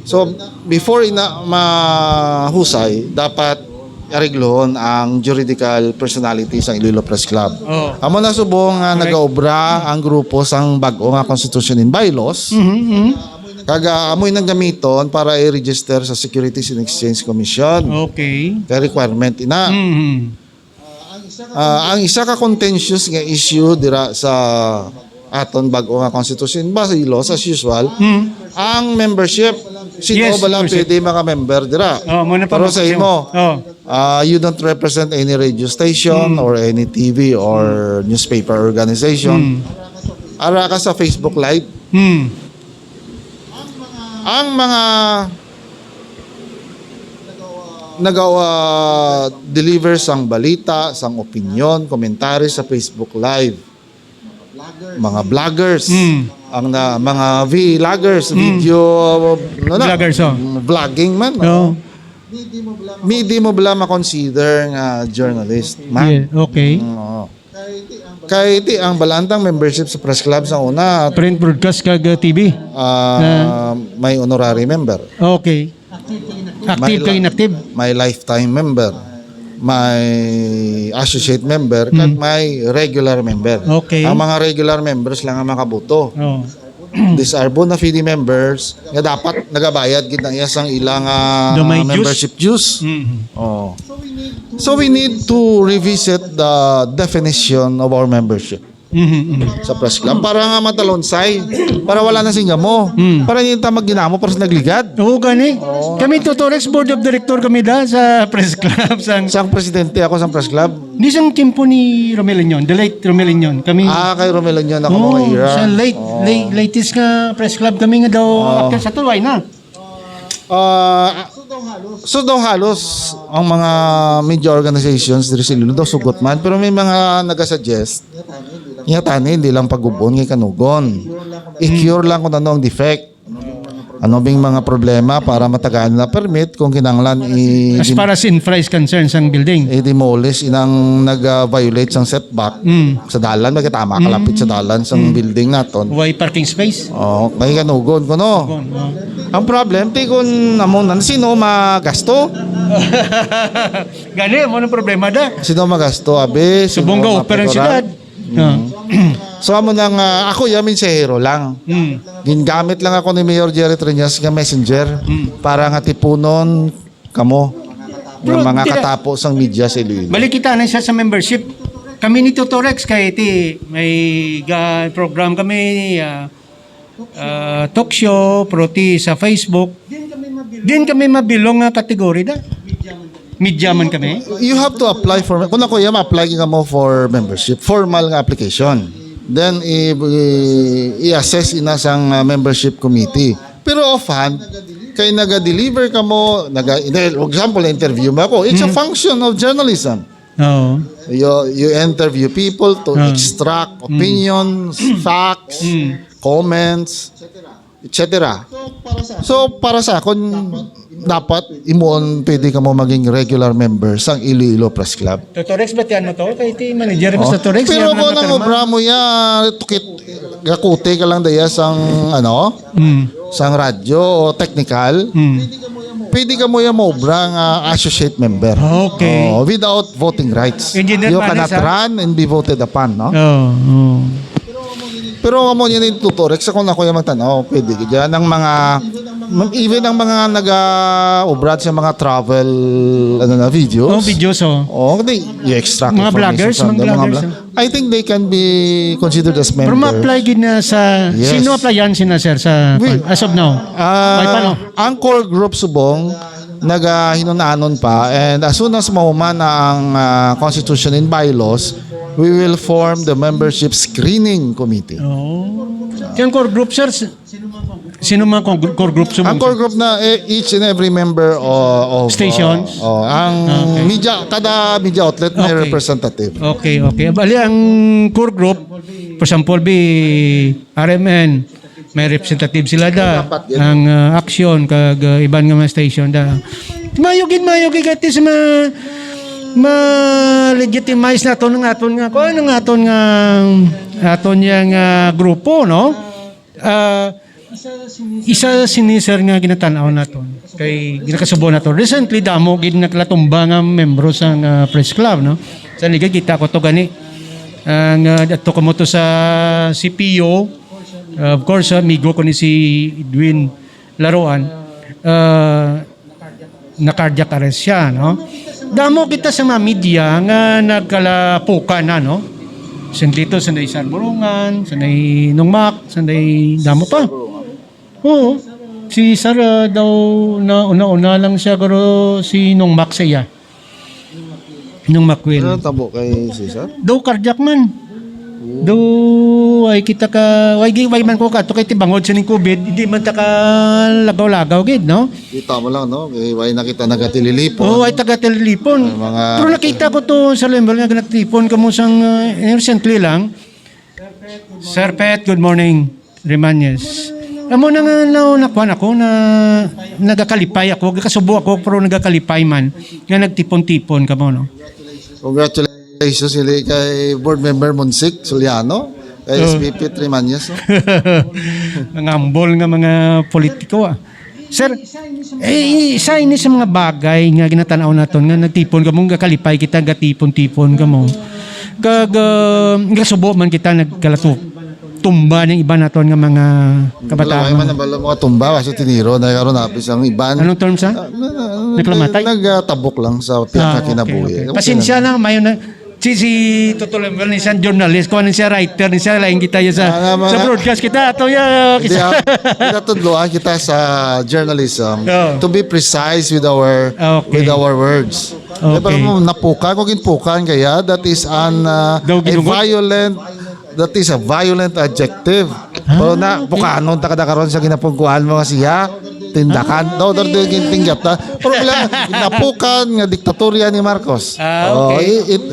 So, before ina mahusay, dapat areglohon ang juridical personality sang Iloilo Press Club. Oh. Amo na subong nga Correct. Nagaobra ang grupo sang bag-o nga constitution and bylaws. Mhm, mhm. Kag, ah, amoy nang gamiton para i-register sa Securities and Exchange Commission. Okay. Kay requirement ina. Mhm. Ah, ang isa ka contentious nga issue dira sa aton bag-o nga constitution, base laws as usual, Hmm. ang membership. Sino Yes, bala membership. Pwede maka-member dira? Oh, muna pa Pero sa membership. Imo, Oh. Ah, you don't represent any radio station Hmm. or any T V or newspaper organization. Hmm. Ara ka sa Facebook Live. Hmm. Ang mga nagawa-deliver sang balita, sang opinyon, komentary sa Facebook Live, mga vloggers, Mm. ang na, mga vloggers, Mm. video, ano na, Vloggers, oh. Vlogging man, Oo. Oh. Hindi mo bala ma-consider nga journalist man. Yeah, okay. Mm, oo. Kay ti ang balantang membership sa Press Club sa una, Print, broadcast, kag, uh, T V. Ah, Ah. May honorary member. Okay. Active May kag li-, inactive. May lifetime member. May associate member, kag Mm. may regular member. Okay. Ang mga regular members lang ang makaboto. Oh. These are bona fide members nga dapat nagabayad gid na iya sang ilang, ah, Do may dues? Membership dues. Mm. Oh. So we need to revisit the definition of our membership Mhm, mhm. Sa Press Club para nga matalonsay, para wala na sing gamo, Mm. para hindi ta magginamo para sa nagligad. Oo, gani. Oo. Kami, Tutorex, board of director kami da sa Press Club. Sang Sang presidente ako sa Press Club. Di sang tiyempo ni Romel Union, the late Romel Union. Kami Ah, kay Romel Union ako Oo, mga ira. Sa late, Oo. late, latest nga Press Club kami nga daw Oo. After sa Tulway na. Ah, so daw halos ang mga media organizations diri sa Iloilo daw sugot man, pero may mga nagasuggest nga tani hindi lang pagubon nga kanugon. I-cure lang kung ano ang defect. Ano bing mga problema para matagaan na permit kung kinahanglan i- As far as infra is concerned, sang building. I-demolish inang nag-violate sang setback Mm. sa dalan, magkatama kalapit sa dalan sang Mm. building naton. Why parking space? Oh, may kanugon ko no. Kanugon, oh. Ang problem ti kun amo nan sino magasto? Gani mo ang problema da. Sino magasto abi? Sino Subong ga-offer ang mapikuran? Siyudad. Mm. Ah. So amo nang ah, ako ya mensahero lang. Mm. Gingamit lang ako ni Mayor Jerry Treñas nga messenger Mm. para nga tipunon kamo Pero nga mga dira- katapo sang media sa Iloilo. Balik kita na siya sa membership. Kami ni Tutorex kay ti may ga program kami ah, ah, talk show, pero ti sa Facebook. Din kami mabilong nga kategory da. Media man kami. You have to apply for, kung ako yan, apply ka mo for membership, formal nga application. Then, i, i, i-assess ina sang ah, membership committee. Pero offhand, kay naga-deliver ka mo, naga, for example, interview mo ako, it's a Mm. function of journalism. Oo. You, you interview people to Ah. extract Mm. opinions, facts, Mm. comments, et cetera. So, para sa akon, dapat imuon pwede ka mo maging regular member sang Iloilo Press Club. Tutorex, batian mo to? Kay ti manager ko Oh. sa Tutorex, Pero yan kung ang nang nakarma. Obra mo ya, tukit, gakuti ka lang daya sang, ano, Mm. sang radyo o technical, Mm. pwede ka mo ya maobra nga associate member. Okay. Oh, without voting rights. Engineer You Panis, cannot ha? Run and be voted upon, no? Oo, oo. Pero amo yun yung tuturik sa kung ako yung magtanaw, pwede ka dyan. Ang mga, even ang mga nag-ubrad sa mga travel, ano na, videos. Oh, videos, oh. Oh, di, i-extract Mga information vloggers, from mga the mga vloggers, vlog-, oh. I think they can be considered as members. Pero ma-apply gid na sa, Yes. sino applyan sina, sir, sa, We- as of now? Ah, May pa, no? Ang core group subong, nagahinunanon pa, and as soon as mahuman na ang, ah, constitution and bylaws, we will form the membership screening committee. Oh. Yung core group, sir, s-, sino man core group, core group subong? Ang core group na, eh, each and every member o, of, Stations? o, o, ang Ah, okay. media, kada media outlet may Okay. representative. Okay, okay. Bali, ang core group, for example, be R M N, may representative sila da, Dapat yun. ang, ah, Action, kag, ah, iban nga mga station da. Mayo gid, mayo gid, at least ma-, ma-legitimize naton ang aton nga, kuan, ang aton nga, aton yang, ah, grupo, no? Ah, isa sini, sir, nga ginatan-aw naton. Kay ginakasubo naton. Recently, damo gid nakalatumba nga membro sa nga press club, no? Sa liga, kita ko to gani. Ang, ah, ato kamo to sa C P U, ah, of course, amigo ko ni si Edwin Laruan. Ah, na cardiac arrest siya, no? Damo kita sa mga media nga nagkalapukan na, no? Sing dito, sa Nay Sarburungan, sa Nay Nungmak, sa Nay damo pa. Oo. Si Sir, ah, daw na una-una lang siya, pero si Nungmak sa iya. Nungmak Will. Ano tabo kay Cesar? Daw cardiac man. Do, ay kita ka, way gi-, way man ko ka, to kay tibangod sining covid, hindi man ta ka lagaw-lagaw gid, no? Kita mo lang, no? Kay way na kita nagatililipon. Oo, ay taga-tililipon. Ang mga Pero nakita ko to sa Lembal nga nagtilipon kamo sang, uh, recently lang. Sir Pet, good morning. Remanyes. Amo na nga, na, nakuan ako na nagakalipay ako, gakasubo ako, pero nagakalipay man nga nagtipon-tipon kamo, no? Congratulations, Congratulations, sila kay Board Member Monsic Soliano, kay Oh. S B P Trimanyas, no? Mga ambol nga mga politiko, ah. Sir, eh, isa ini sa mga bagay nga ginatanaw naton nga nagtipon kamo, nga kalipay kita, gatipon-tipon kamo. Kag, ah, gasubo man kita nagkalato. Tumba ning iban naton nga mga kabataan. Wala man nabalo mga tumba kasi tiniro na karon napis ang iban. Anong term sa? Ah, na, na, na, Naklamatay? nagtabok lang sa Ah, okay, pinakakinabuhi. okay. Okay Pasensya lang. na, mayo na. Si, si Toto Lemuel ni siya journalist, kung ano siya writer, ni siya lain kita yun sa, Ah, nga, sa mga broadcast kita, ato ya, Hindi, kita. ah, kita tudloan kita sa journalism. Oo. To be precise with our Ah, okay. with our words. Okay. Pero mo napukan, kung ginpukan kaya, that is an, ah, Daw a ginugot? violent, that is a violent adjective. Ah, Pero na, okay. pukanon ta kada karon sa ginapungkuan mo nga siya, tindakan. Ah, Daw, okay. daw, daw, gintinggap ta. Pero bila, napukan nga diktatorya ni Marcos. Ah, Oh, okay. it, it,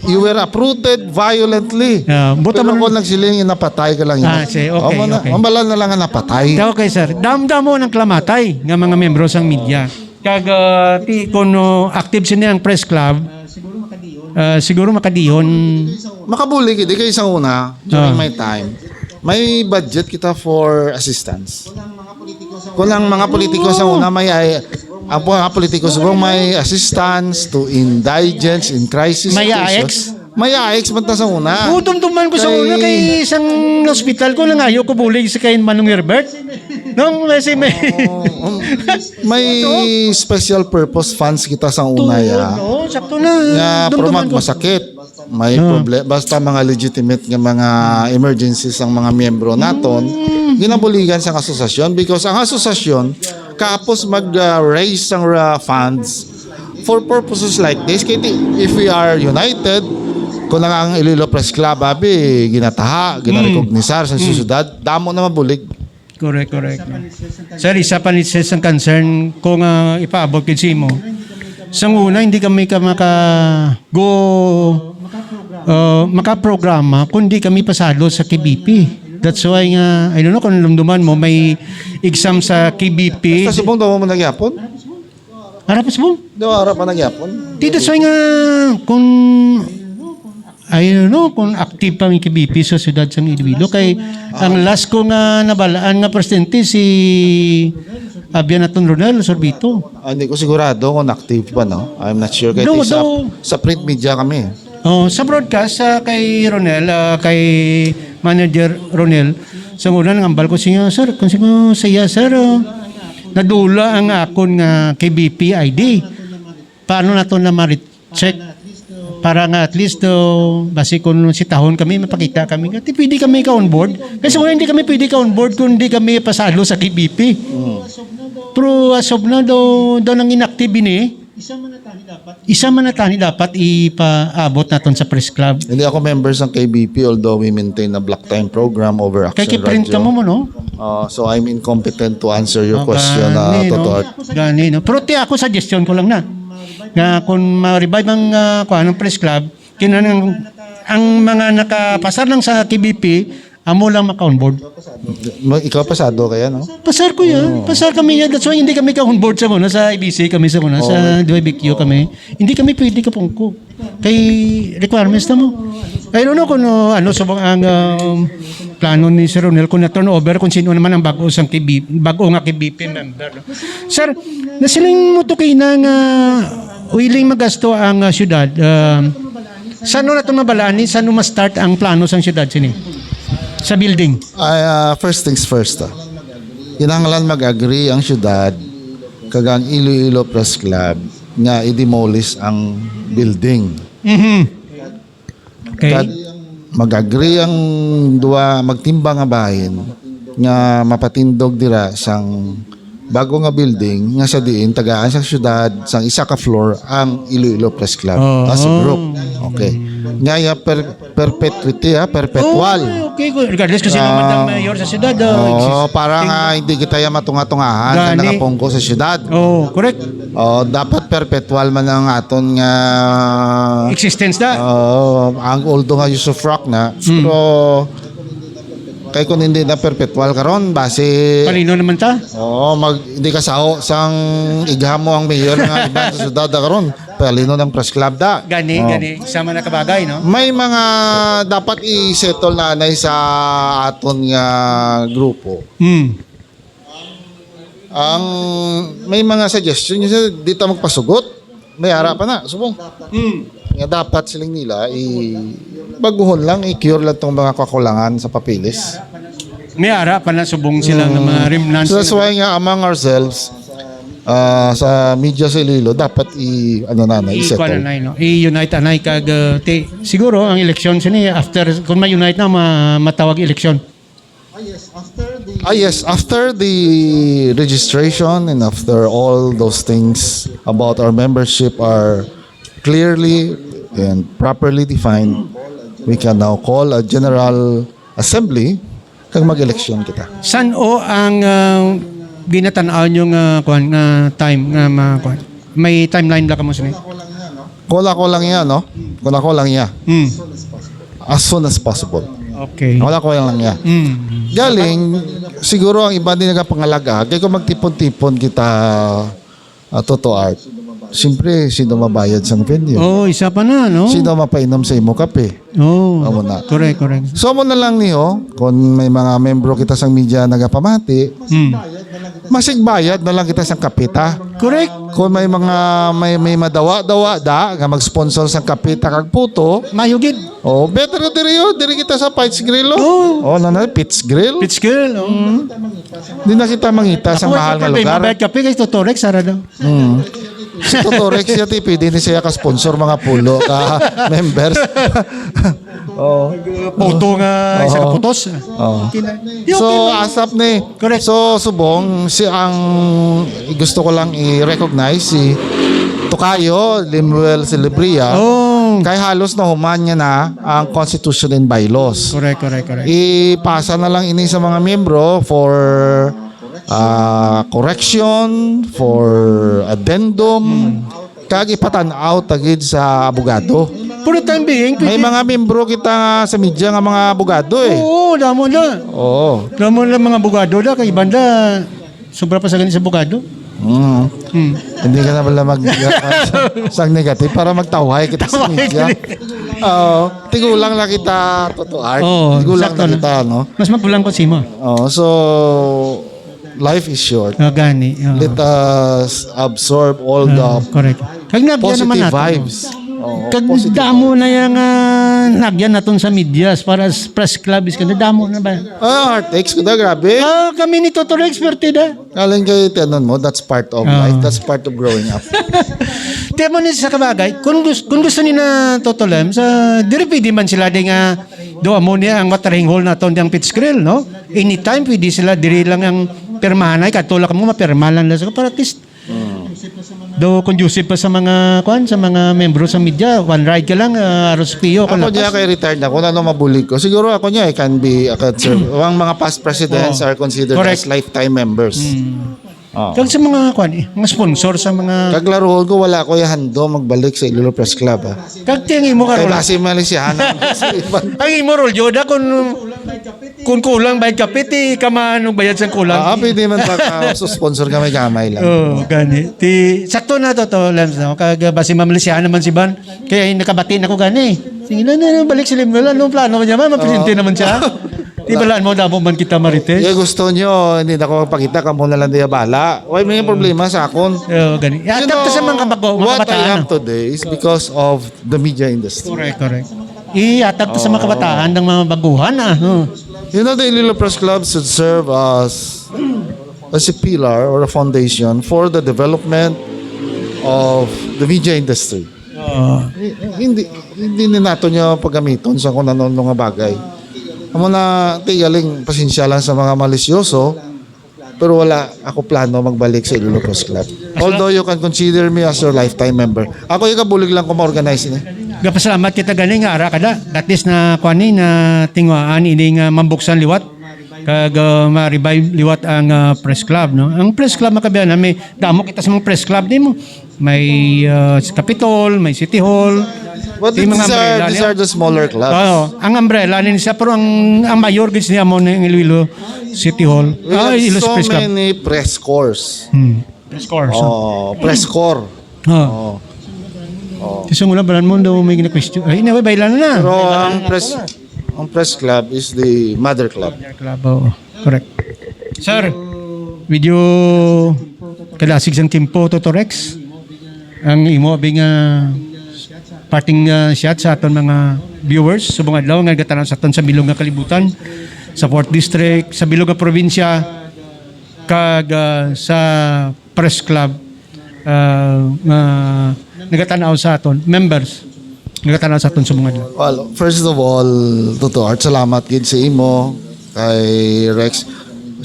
you were uprooted violently. Ah, buta Pero man kung nagsiling, napatay ka lang yun. Ah, sige, okay, Amo na, okay. mambala na lang ang napatay. Okay, sir. Damdamo ng klamatay nga mga membro sang media. Kag, ah, ti, kung, uh, active sini ang press club, ah, siguro makadiyon. Makabuli gid kay isang una during Ah. my time. May budget kita for assistance. Kung ang mga politiko sa una may ay ang mga politiko subong may assistance to indigents in crisis May situations. AICS? May AICS man ta sa una. Oo, dumduman ko sa Kay una kay isang hospital ko, nangayo ko bulig sa kay Manong Herbert. Nung may si may Oh, um, may special purpose funds kita sa una Tuod, ya. Oo, sakto na. Nga Dumduman promak ko. masakit. May Ah. problem. Basta mga legitimate nga mga emergencies ang mga miyembro naton, Mm. ginabuligan sa asosasyon because ang asosasyon kapos mag, ah, raise sang, ah, funds for purposes like this. Kay ti-, if we are united, kung lang ang Iloilo Press Club, abi, ginataha, Mm. ginarecognisar sa Mm. sosyedad, damo na mabulig. Correct, correct. Sir, isa pa ni sir sang concern ko nga ipaabot gid sa imo. Sa una, hindi kami ka maka go, uh, makaprograma kung di kami pasado sa K B P. That's why nga, I don't know kung lumduman mo, may exam sa K B P. Sa subong daw mo nagyapon? Harap sa subong? Daw harap man nagyapon. Di, that's why nga, kung, I don't know kung active pa ang K B P sa siyudad sang Iloilo. Kay ang last ko nga nabalaan nga presidente si Abyan Aton Ronel Sorbito. Ah, hindi ko sigurado kung active pa, no? I'm not sure. Kay No, sa, no. sa print media kami. Oh, sa broadcast, ah, kay Ronel, ah, kay Manager Ronel, sa una nangambal ko siya, "Sir, kung sino sa iya, sir, oh, nadula ang akon nga K B P I D. Paano nato na ma-check? Para nga at least, oh, basi kung sitahon kami, mapakita kami. Nga, di pwede kami ka-onboard. Kasi kung hindi kami pwede ka-onboard, kung hindi kami pasado sa K B P." Pero as of now, daw, daw nang inactive ini. Isa man na tani dapat ipaabot naton sa press club. Hindi ako member sa K B P, although we maintain a block time program over Kay Action kiprint ka Radio. Mo, mo, no? Uh, so I'm incompetent to answer your Oh, question, uh, gani, no? Toto Art. Gani, no? Pero ti ako, suggestion ko lang na. Nga kung ma-revive ang, ah, kuwan, ang press club, kinahanglan ang mga nakapasar lang sa K B P, amo lang maka-onboard. Ma-, ikaw pasado kaya, no? Pasar ko yan. Oo. Pasar kami yan. That's why hindi kami ka-onboard sa muna, sa I B C kami sa muna, sa Oo. D Y B Q kami. Hindi kami pwede kapungko. Kay requirements na mo. I don't know kung ano, ano sa mga ang, um, plano ni Sir Ronel kung na-turnover kung sino naman ang bago sang K B, bago nga K B P member, no? Sir, nasiling mo to kay na nga willing magasto ang, ah, syudad. Um, saan na to mabalaan ni? Saan ma-start ang plano sang syudad sini? Sa building? Ay, ah, first things first, ah. Kinahanglan mag-agree ang syudad kag ang Iloilo Press Club nga i-demolish ang building. Mhm. Okay. Kag mag-agree ang duha magtimbang nga bahin nga mapatindog dira sang bago nga building nga sa diin tagaan sa syudad sang isa ka floor ang Iloilo Press Club Oh. as a group. Okay. Nga ya per-, perpetuity, ha, perpetual. Oh, okay, good. Regardless kung sino man ang Ah. mayor sa syudad, oh, Oo, exist-, para nga hindi kita ya matunga-tungahan sa Gani. nakapungko sa syudad. Oh, correct. Oh, dapat perpetual man ang aton nga Existence na. Oo, ang although nga usufruct na, Mm. pero kay kung hindi na perpetual karon, basi Palino naman ta? Oo, mag, hindi ka sao sang igha mo ang mayor nga iban sa syudad da karon. Palino ng press club da. Gani, Oo. gani. Sama na kabagay, no? May mga dapat i-settle na anay sa aton nga grupo. Hmm. Ang may mga suggestion, yung di ta magpasugot, may ara pa na, subong. Hmm. Nga dapat siling nila, i-, baguhon lang, i-cure lang tong mga kakulangan sa papeles. May ara pa na subong sila nga mga remnants So that's nila. why nga among ourselves, ah, sa media sa Iloilo, dapat i-, ano na, na, I-, i-settle. kuwan na, no? I-unite anay kag, uh, ti-, siguro ang eleksyon sini after, kung may unite na, ma-, matawag eleksyon. Ah, yes, after the registration and after all those things about our membership are clearly and properly defined, we can now call a general assembly kag mag-eleksyon kita. San-o ang, ah, ginatan-aw nyo nga, kuwan, nga time nga ma-, kuwan? May timeline ba kamo sini? Kung ako lang yan, no? Kung ako lang yan. Hmm. As soon as possible. Okay. Wala ko lang niya. Mm. Galing, siguro ang iba din nagapangalaga, kaya kung magtipon-tipon kita, ah, Toto Art, siyempre, sino mabayad sang venue? Oh, isa pa na, no? Sino mapainom sa imo kape? Oh, Amo na. correct, correct. So, mo na lang niyo, kung may mga membro kita sang media nagapamati, Mm. masigbayad na lang kita sang kape, ta. Correct. Kung may mga, may, may madawa-dawa da, nga mag-sponsor sang kape, ta kag puto, Mayo gid. Oh, better na diri yun. Diri kita sa Pits Grill, oh. Oo. Oh, na, na, Pits Grill. Pits Grill, oh. Mm. Di na kita mangita sa Ako, mahal nga pag may lugar. Mabayad kape, kay Toto Rex, ara daw. Mm. Si Toto Rex, siya, ti, pwede ni siya ka-sponsor mga pulo ka members. Oh. Puto nga, isa ka Oo. putos. Oh. Okay na. Di, So, okay na. asap ni. Correct. So, subong, si ang gusto ko lang i-recognize si Tokayo Lemuel Celebria. Oh. Kay halos nahuman niya na ang constitution and bylaws. Correct, correct, correct. Ipasa na lang ini sa mga miyembro for, ah, correction, for addendum, kag ipatan-aw ta gid sa abogado. For the time being, May pwede mga miyembro kita nga sa media nga mga abogado, eh. Oo, damo na. Oo. Damo na mga abogado na, kay banda, sobra pa sa ganit sa abogado. Mm. Hmm. Hindi ka na pala mag-, sang negative para magtawhay kita sa Tawhay media. kita. Oo. Tigulang na kita, Toto Art. Oo, Tigulang sakto na na. kita, no? Mas magulang ko si mo. Oo, so, life is short. Ah, gani, oo. Let us absorb all Ah, the correct. Kag nabya positive naman nato, vibes. Oo, Kag positive. Damo na yang, ah, nagyan naton sa medias para sa press club is kana damo na ba? Ah, heartaches ko da, grabe. Ah, kami ni Toto Rex, perti da. Galing kay tiyanon mo, that's part of Ah. life. That's part of growing up. Tiyan mo ni sa kabagay, kung, gus- kung gusto ni na Toto Lem, sa, diri pwede man sila di nga do amo ni ang watering hole naton di ang Fitz Grill, no? Anytime pwede sila diri lang ang pirmahan ay katulak mo mapirma lang lang sa para at least do conducive pa sa mga kuan sa mga membro sa media, one ride ka lang, ah, aros piyo ka Ako niya lapas. Kay retired na. Kung ano mabulig ko. Siguro ako niya, I can be, I can serve. Ang mga past presidents Oo. Are considered Correct. As lifetime members. Mm. Oo. Kag sa mga kuan eh, mga sponsor sa mga Kaglaruhon ko, wala ko yung hando magbalik sa Iloilo Press Club. Ha? Kag tiyang imo Kay karon. Basi malisihan ang Ang imo role, Joda, kung kung kulang bayad kape, ti ka man og bayad sang kulang. Ah, pwede man pag ah, sponsor ka may gamay lang. Oh, gani. Ti sakto na to to, Lams, no? Kag ah, basi mamalisyahan naman si Ban. Kaya yung nakabati na ko gani. Sige na, na, na, balik si Lemuel. Anong plano niya man? Mapresidente Oo. Naman siya. Di balaan mo, damo man kita, Marites. Iya gusto nyo, hindi na ko magpakita, kamo na lang diya bala. Why may problema sa akon? Oh, gani. You Atap to sa know, mga kabago, mga what I kabataan. Have today is because of the media industry. Correct, correct. Ihatag to sa mga kabataan ng mga baguhan, ah. Oh. You know, the Iloilo Press Club should serve as as a pillar or a foundation for the development of the media industry. Oo. Hindi hindi ni nato niya paggamiton sa kung ano nga bagay. Amo na tigaling pasensya lang sa mga malisyoso, pero wala ako plano magbalik sa Iloilo Press Club. Although you can consider me as your lifetime member. Ako yung kabulig lang ko ma-organize ini. Gapasalamat kita gani nga ara kada. That is na kuan ni na tinguhaan ini nga mambuksan liwat kag uh, ma-revive liwat ang uh, press club, no? Ang press club makabiyan na may damo kita sa mga press club di mo. May uh, sa Capitol, may City Hall. But Di mga these are, umbrella these niya. Are the smaller clubs. Oo, ang umbrella ni siya pero ang ang mayor gid niya mo ni Iloilo City Hall. We Ah, have Iloilo so Press Club. Many press corps. Hmm. Press corps. Oh, press corps. Oh. Oh. Kasi mula balan mo daw may gina-question. Ay, na bailan na. Pero ang press ang press club is the mother club. Club, oo. Correct. Sir, medyo kalasig sang timpo to, to Rex. Ang imo abi nga parting uh, shot sa aton mga viewers subong adlaw nga nagatan-aw sa aton sa bilog nga kalibutan, sa fourth district, sa bilog nga probinsya, kag uh, sa press club uh, nga nagatan-aw sa aton members, nagatan-aw sa aton subong adlaw. Well, first of all, Toto Art, salamat gid sa imo kay Rex.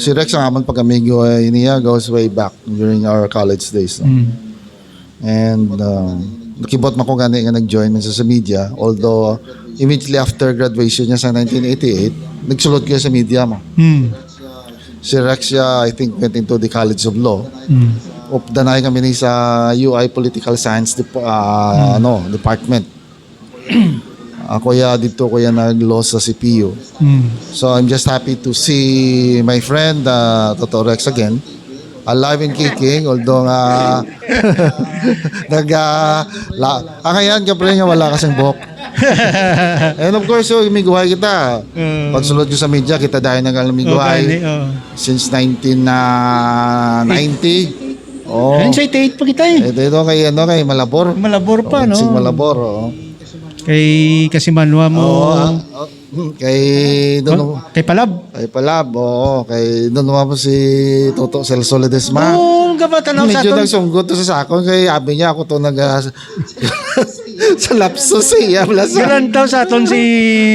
Si Rex ang amon pag-amigo ay niya goes way back during our college days. No? Mm. And um, nakibot man ko gani nga nag-join man sa, sa media, although immediately after graduation niya sa nineteen eighty-eight, nagsulod ko sa media mo. Mm. Si Rex siya, I think, went into the College of Law. Mm. Updanay kami ni sa U I Political Science dep- ah, Mm. ano, Department. Ako ya dito ko ya nag-law sa C P U. Mm. So I'm just happy to see my friend uh, Toto Rex again. Alive and kicking, although nga nag uh, la, ang ayan ka pre nga wala kasing buhok. And of course, so, miguhay kita. Mm. Pagsulod ko sa media, kita dahil nag miguhay Okay, oh. Since nineteen ninety. Oh. Ayun, sa eighty-eight pa kita eh. Ito, ito kay ano kay Malabor. Malabor pa, Oh, no? Si Malabor, oh. Kay Kasimanwa mo. Oh, ah, oh, hmm, kay Dono. Oh, kay Palab. Kay Palab, oo. Kay Dono mo si Toto Celso Ledesma. Oo, gabatan ako sa Medyo aton. Nagsunggot to sa sakon kay abi niya ako to nag ah, sa lapso siya wala sa Galantaw sa aton si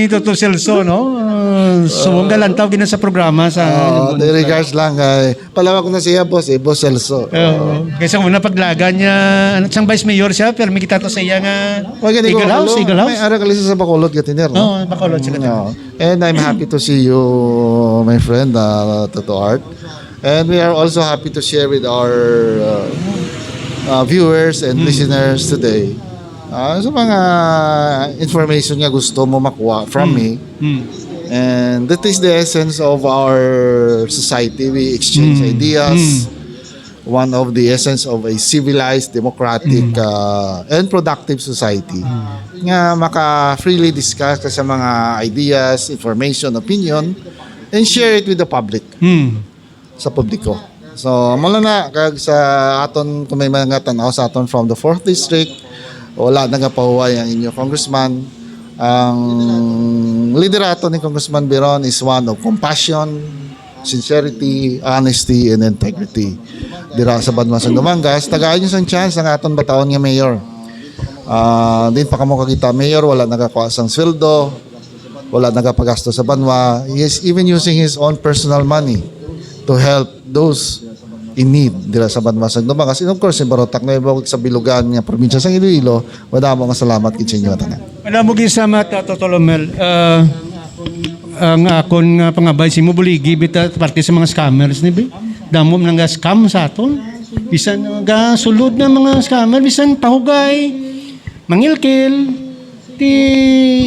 Toto Celso, no? Uh, so, galantaw gina sa programa sa Oh, the regards lang kay Palawa ko na siya, boss, eh, boss Celso. Oo. Kaysa muna paglagan niya, ano, sang vice mayor siya, pero may kita to sa iya nga Wag gani ko Eagle House, kalo, Eagle House. May ara kalisa sa Bacolod, Gatiner, no? Oo, Bacolod, sa Gatiner. Oo. And I'm happy to see you, my friend, uh, Toto Art. And we are also happy to share with our uh, uh, viewers and listeners today. Ah, sa mga information nga gusto mo makuha from me. Mm. And that is the essence of our society. We exchange Mm. Ideas. Mm. One of the essence of a civilized, democratic, Mm. uh, and productive society. Mm. Nga maka-freely discuss ka sa mga ideas, information, opinion, and share it with the public. Mm. Sa publiko. So, mula na, kag sa aton, kung may mga tanaw sa aton from the fourth district, Wala nagapahuway ang inyo congressman. Ang liderato ni Congressman Biron is one of compassion, sincerity, honesty, and integrity. Dira sa banwa sang Dumangas, tagaan niyo sang chance ang aton bataon nga mayor. Ah, din pa kamo kakita, mayor, wala nagakuha sang sweldo, wala nagapagasto sa banwa. He is even using his own personal money to help those in need dira sa banwa sang Dumangas. And of course, in Barotac, Nuevo, sa bilugan nga probinsya sang Iloilo, madamo nga salamat gid sa inyo tanan. Madamo gid salamat, uh, Toto Lomel. Uh, ang akon nga pangabay sa imo, buligi bitaw parte sa mga scammers ni bi. Damo man nga scam sa aton. Bisan nga sulod na mga scammer, bisan pahugay, mangilkil, ti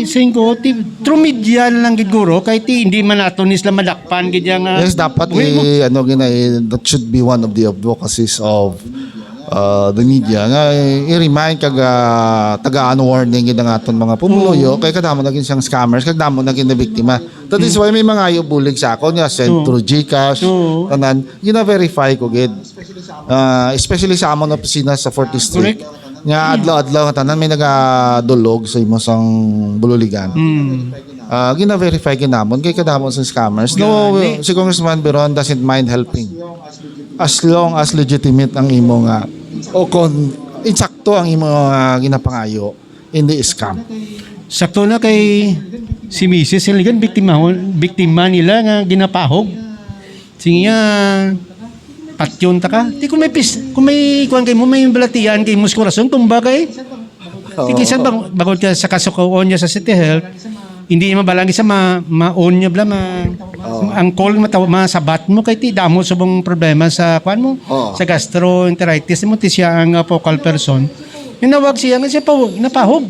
singko, ti through media lang gid guro, kay ti hindi man nato ni sila madakpan gid yang, ah, Yes, dapat buhi mo. I, ano, gina, i-, that should be one of the advocacies of, uh, the media. Nga, i-, i-remind kag, ah, tagaan warning gid ang aton mga pumuluyo, Oo. Kay kadamo na gid siyang scammers, kadamo na gid na biktima. That is Mm. why may mga ayo bulig sa akon nga send Oo. through GCash, Oo. tanan, gina-verify ko gid. Ah, especially sa amon opisina sa fourth District. Correct. Nga adlaw-adlaw nga tanan may nagadulog sa imo sang bululigan. Mm. Ah, gina-verify gid namon kay kadamo sa scammers. No, Gani. Si Congressman Biron doesn't mind helping. As long as legitimate ang imo nga o kon insakto ang imo nga ginapangayo, hindi scam. Sakto na kay si Misis Siligan, biktima, biktima nila nga ginapahog. Sige nga, patyon ta ka. Di kung may pis-, kung may kuwan kay mo, may balatian kay mo sa kurason, tumba kay. Di Oo. Kisan bang-, bangod ka sa kasukuon niya sa City Health, hindi niya mabalang isa ma-, ma-on niya bala, ma-, Oo. ang call mataw-, masabat mo kay ti damo subong problema sa kuwan mo, Oo. sa gastroenteritis mo, ti siya ang, uh, focal person. Ninawag siya nga siya pa, napahog.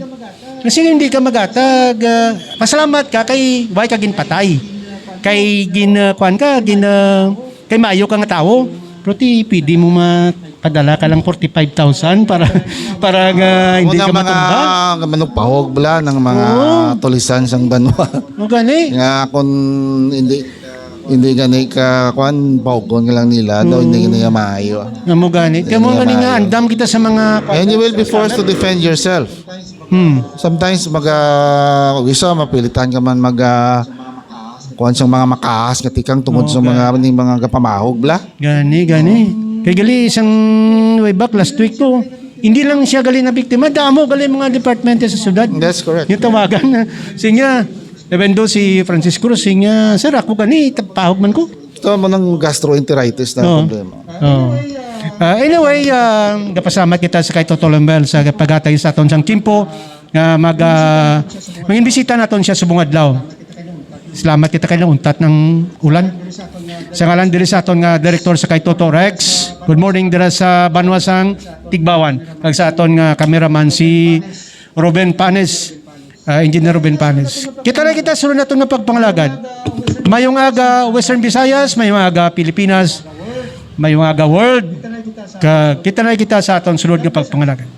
Kasi hindi ka magatag, ah, pasalamat ka kay why ka ginpatay. Kay gin, ah, kuwan ka, gin, ah, kay maayo ka nga tawo. Pero ti, pwede mo mapadala ka lang forty-five thousand para, para nga hindi Mga, ka mga matumba. Manugpahog bala ng mga Oo. Tulisan sang banwa. O gani. Nga kung hindi, hindi gani ka, kuwan, pahugon ka lang nila, daw hindi Mm. gani nga maayo. Nga mo gani. Hindi Kaya mo nga gani nga maayo. Andam kita sa mga And you will be forced to defend yourself. Hmm. Sometimes mag, ah, isa mapilitan ka man mag, ah, kuwan sang mga makaas nga tikang tungod sa Okay. mga, ning mga gapamahog bala. Gani, gani. Kay gali isang way back last week ko, hindi lang siya gali na biktima, damo gali mga department sa syudad. That's correct. Yung tawagan na, sige nga, even though si Francisco Cruz, sige nga, "Sir, ako gani, tapahog man ko." Ito mo ng gastroenteritis na Oo. Problema. Oo. Ah, anyway, ah, gapasalamat kita sa kay Toto Lambel sa paghatag sa aton sang tiyempo nga mag, ah, manginbisita naton siya subong adlaw. Salamat kita kay nauntat ng ulan. Sa ngalan diri sa aton nga direktor sa kay Toto Rex. Good morning dira sa banwa sang Tigbawan. Kag sa aton nga cameraman si Ruben Panes, ah, Engineer Ruben Panes. Kita na kita sunod naton nga pagpangalagad. Mayong aga Western Visayas, mayong aga Pilipinas, mayong aga world. Ka, kita na kita sa aton sunod nga pagpangalagad.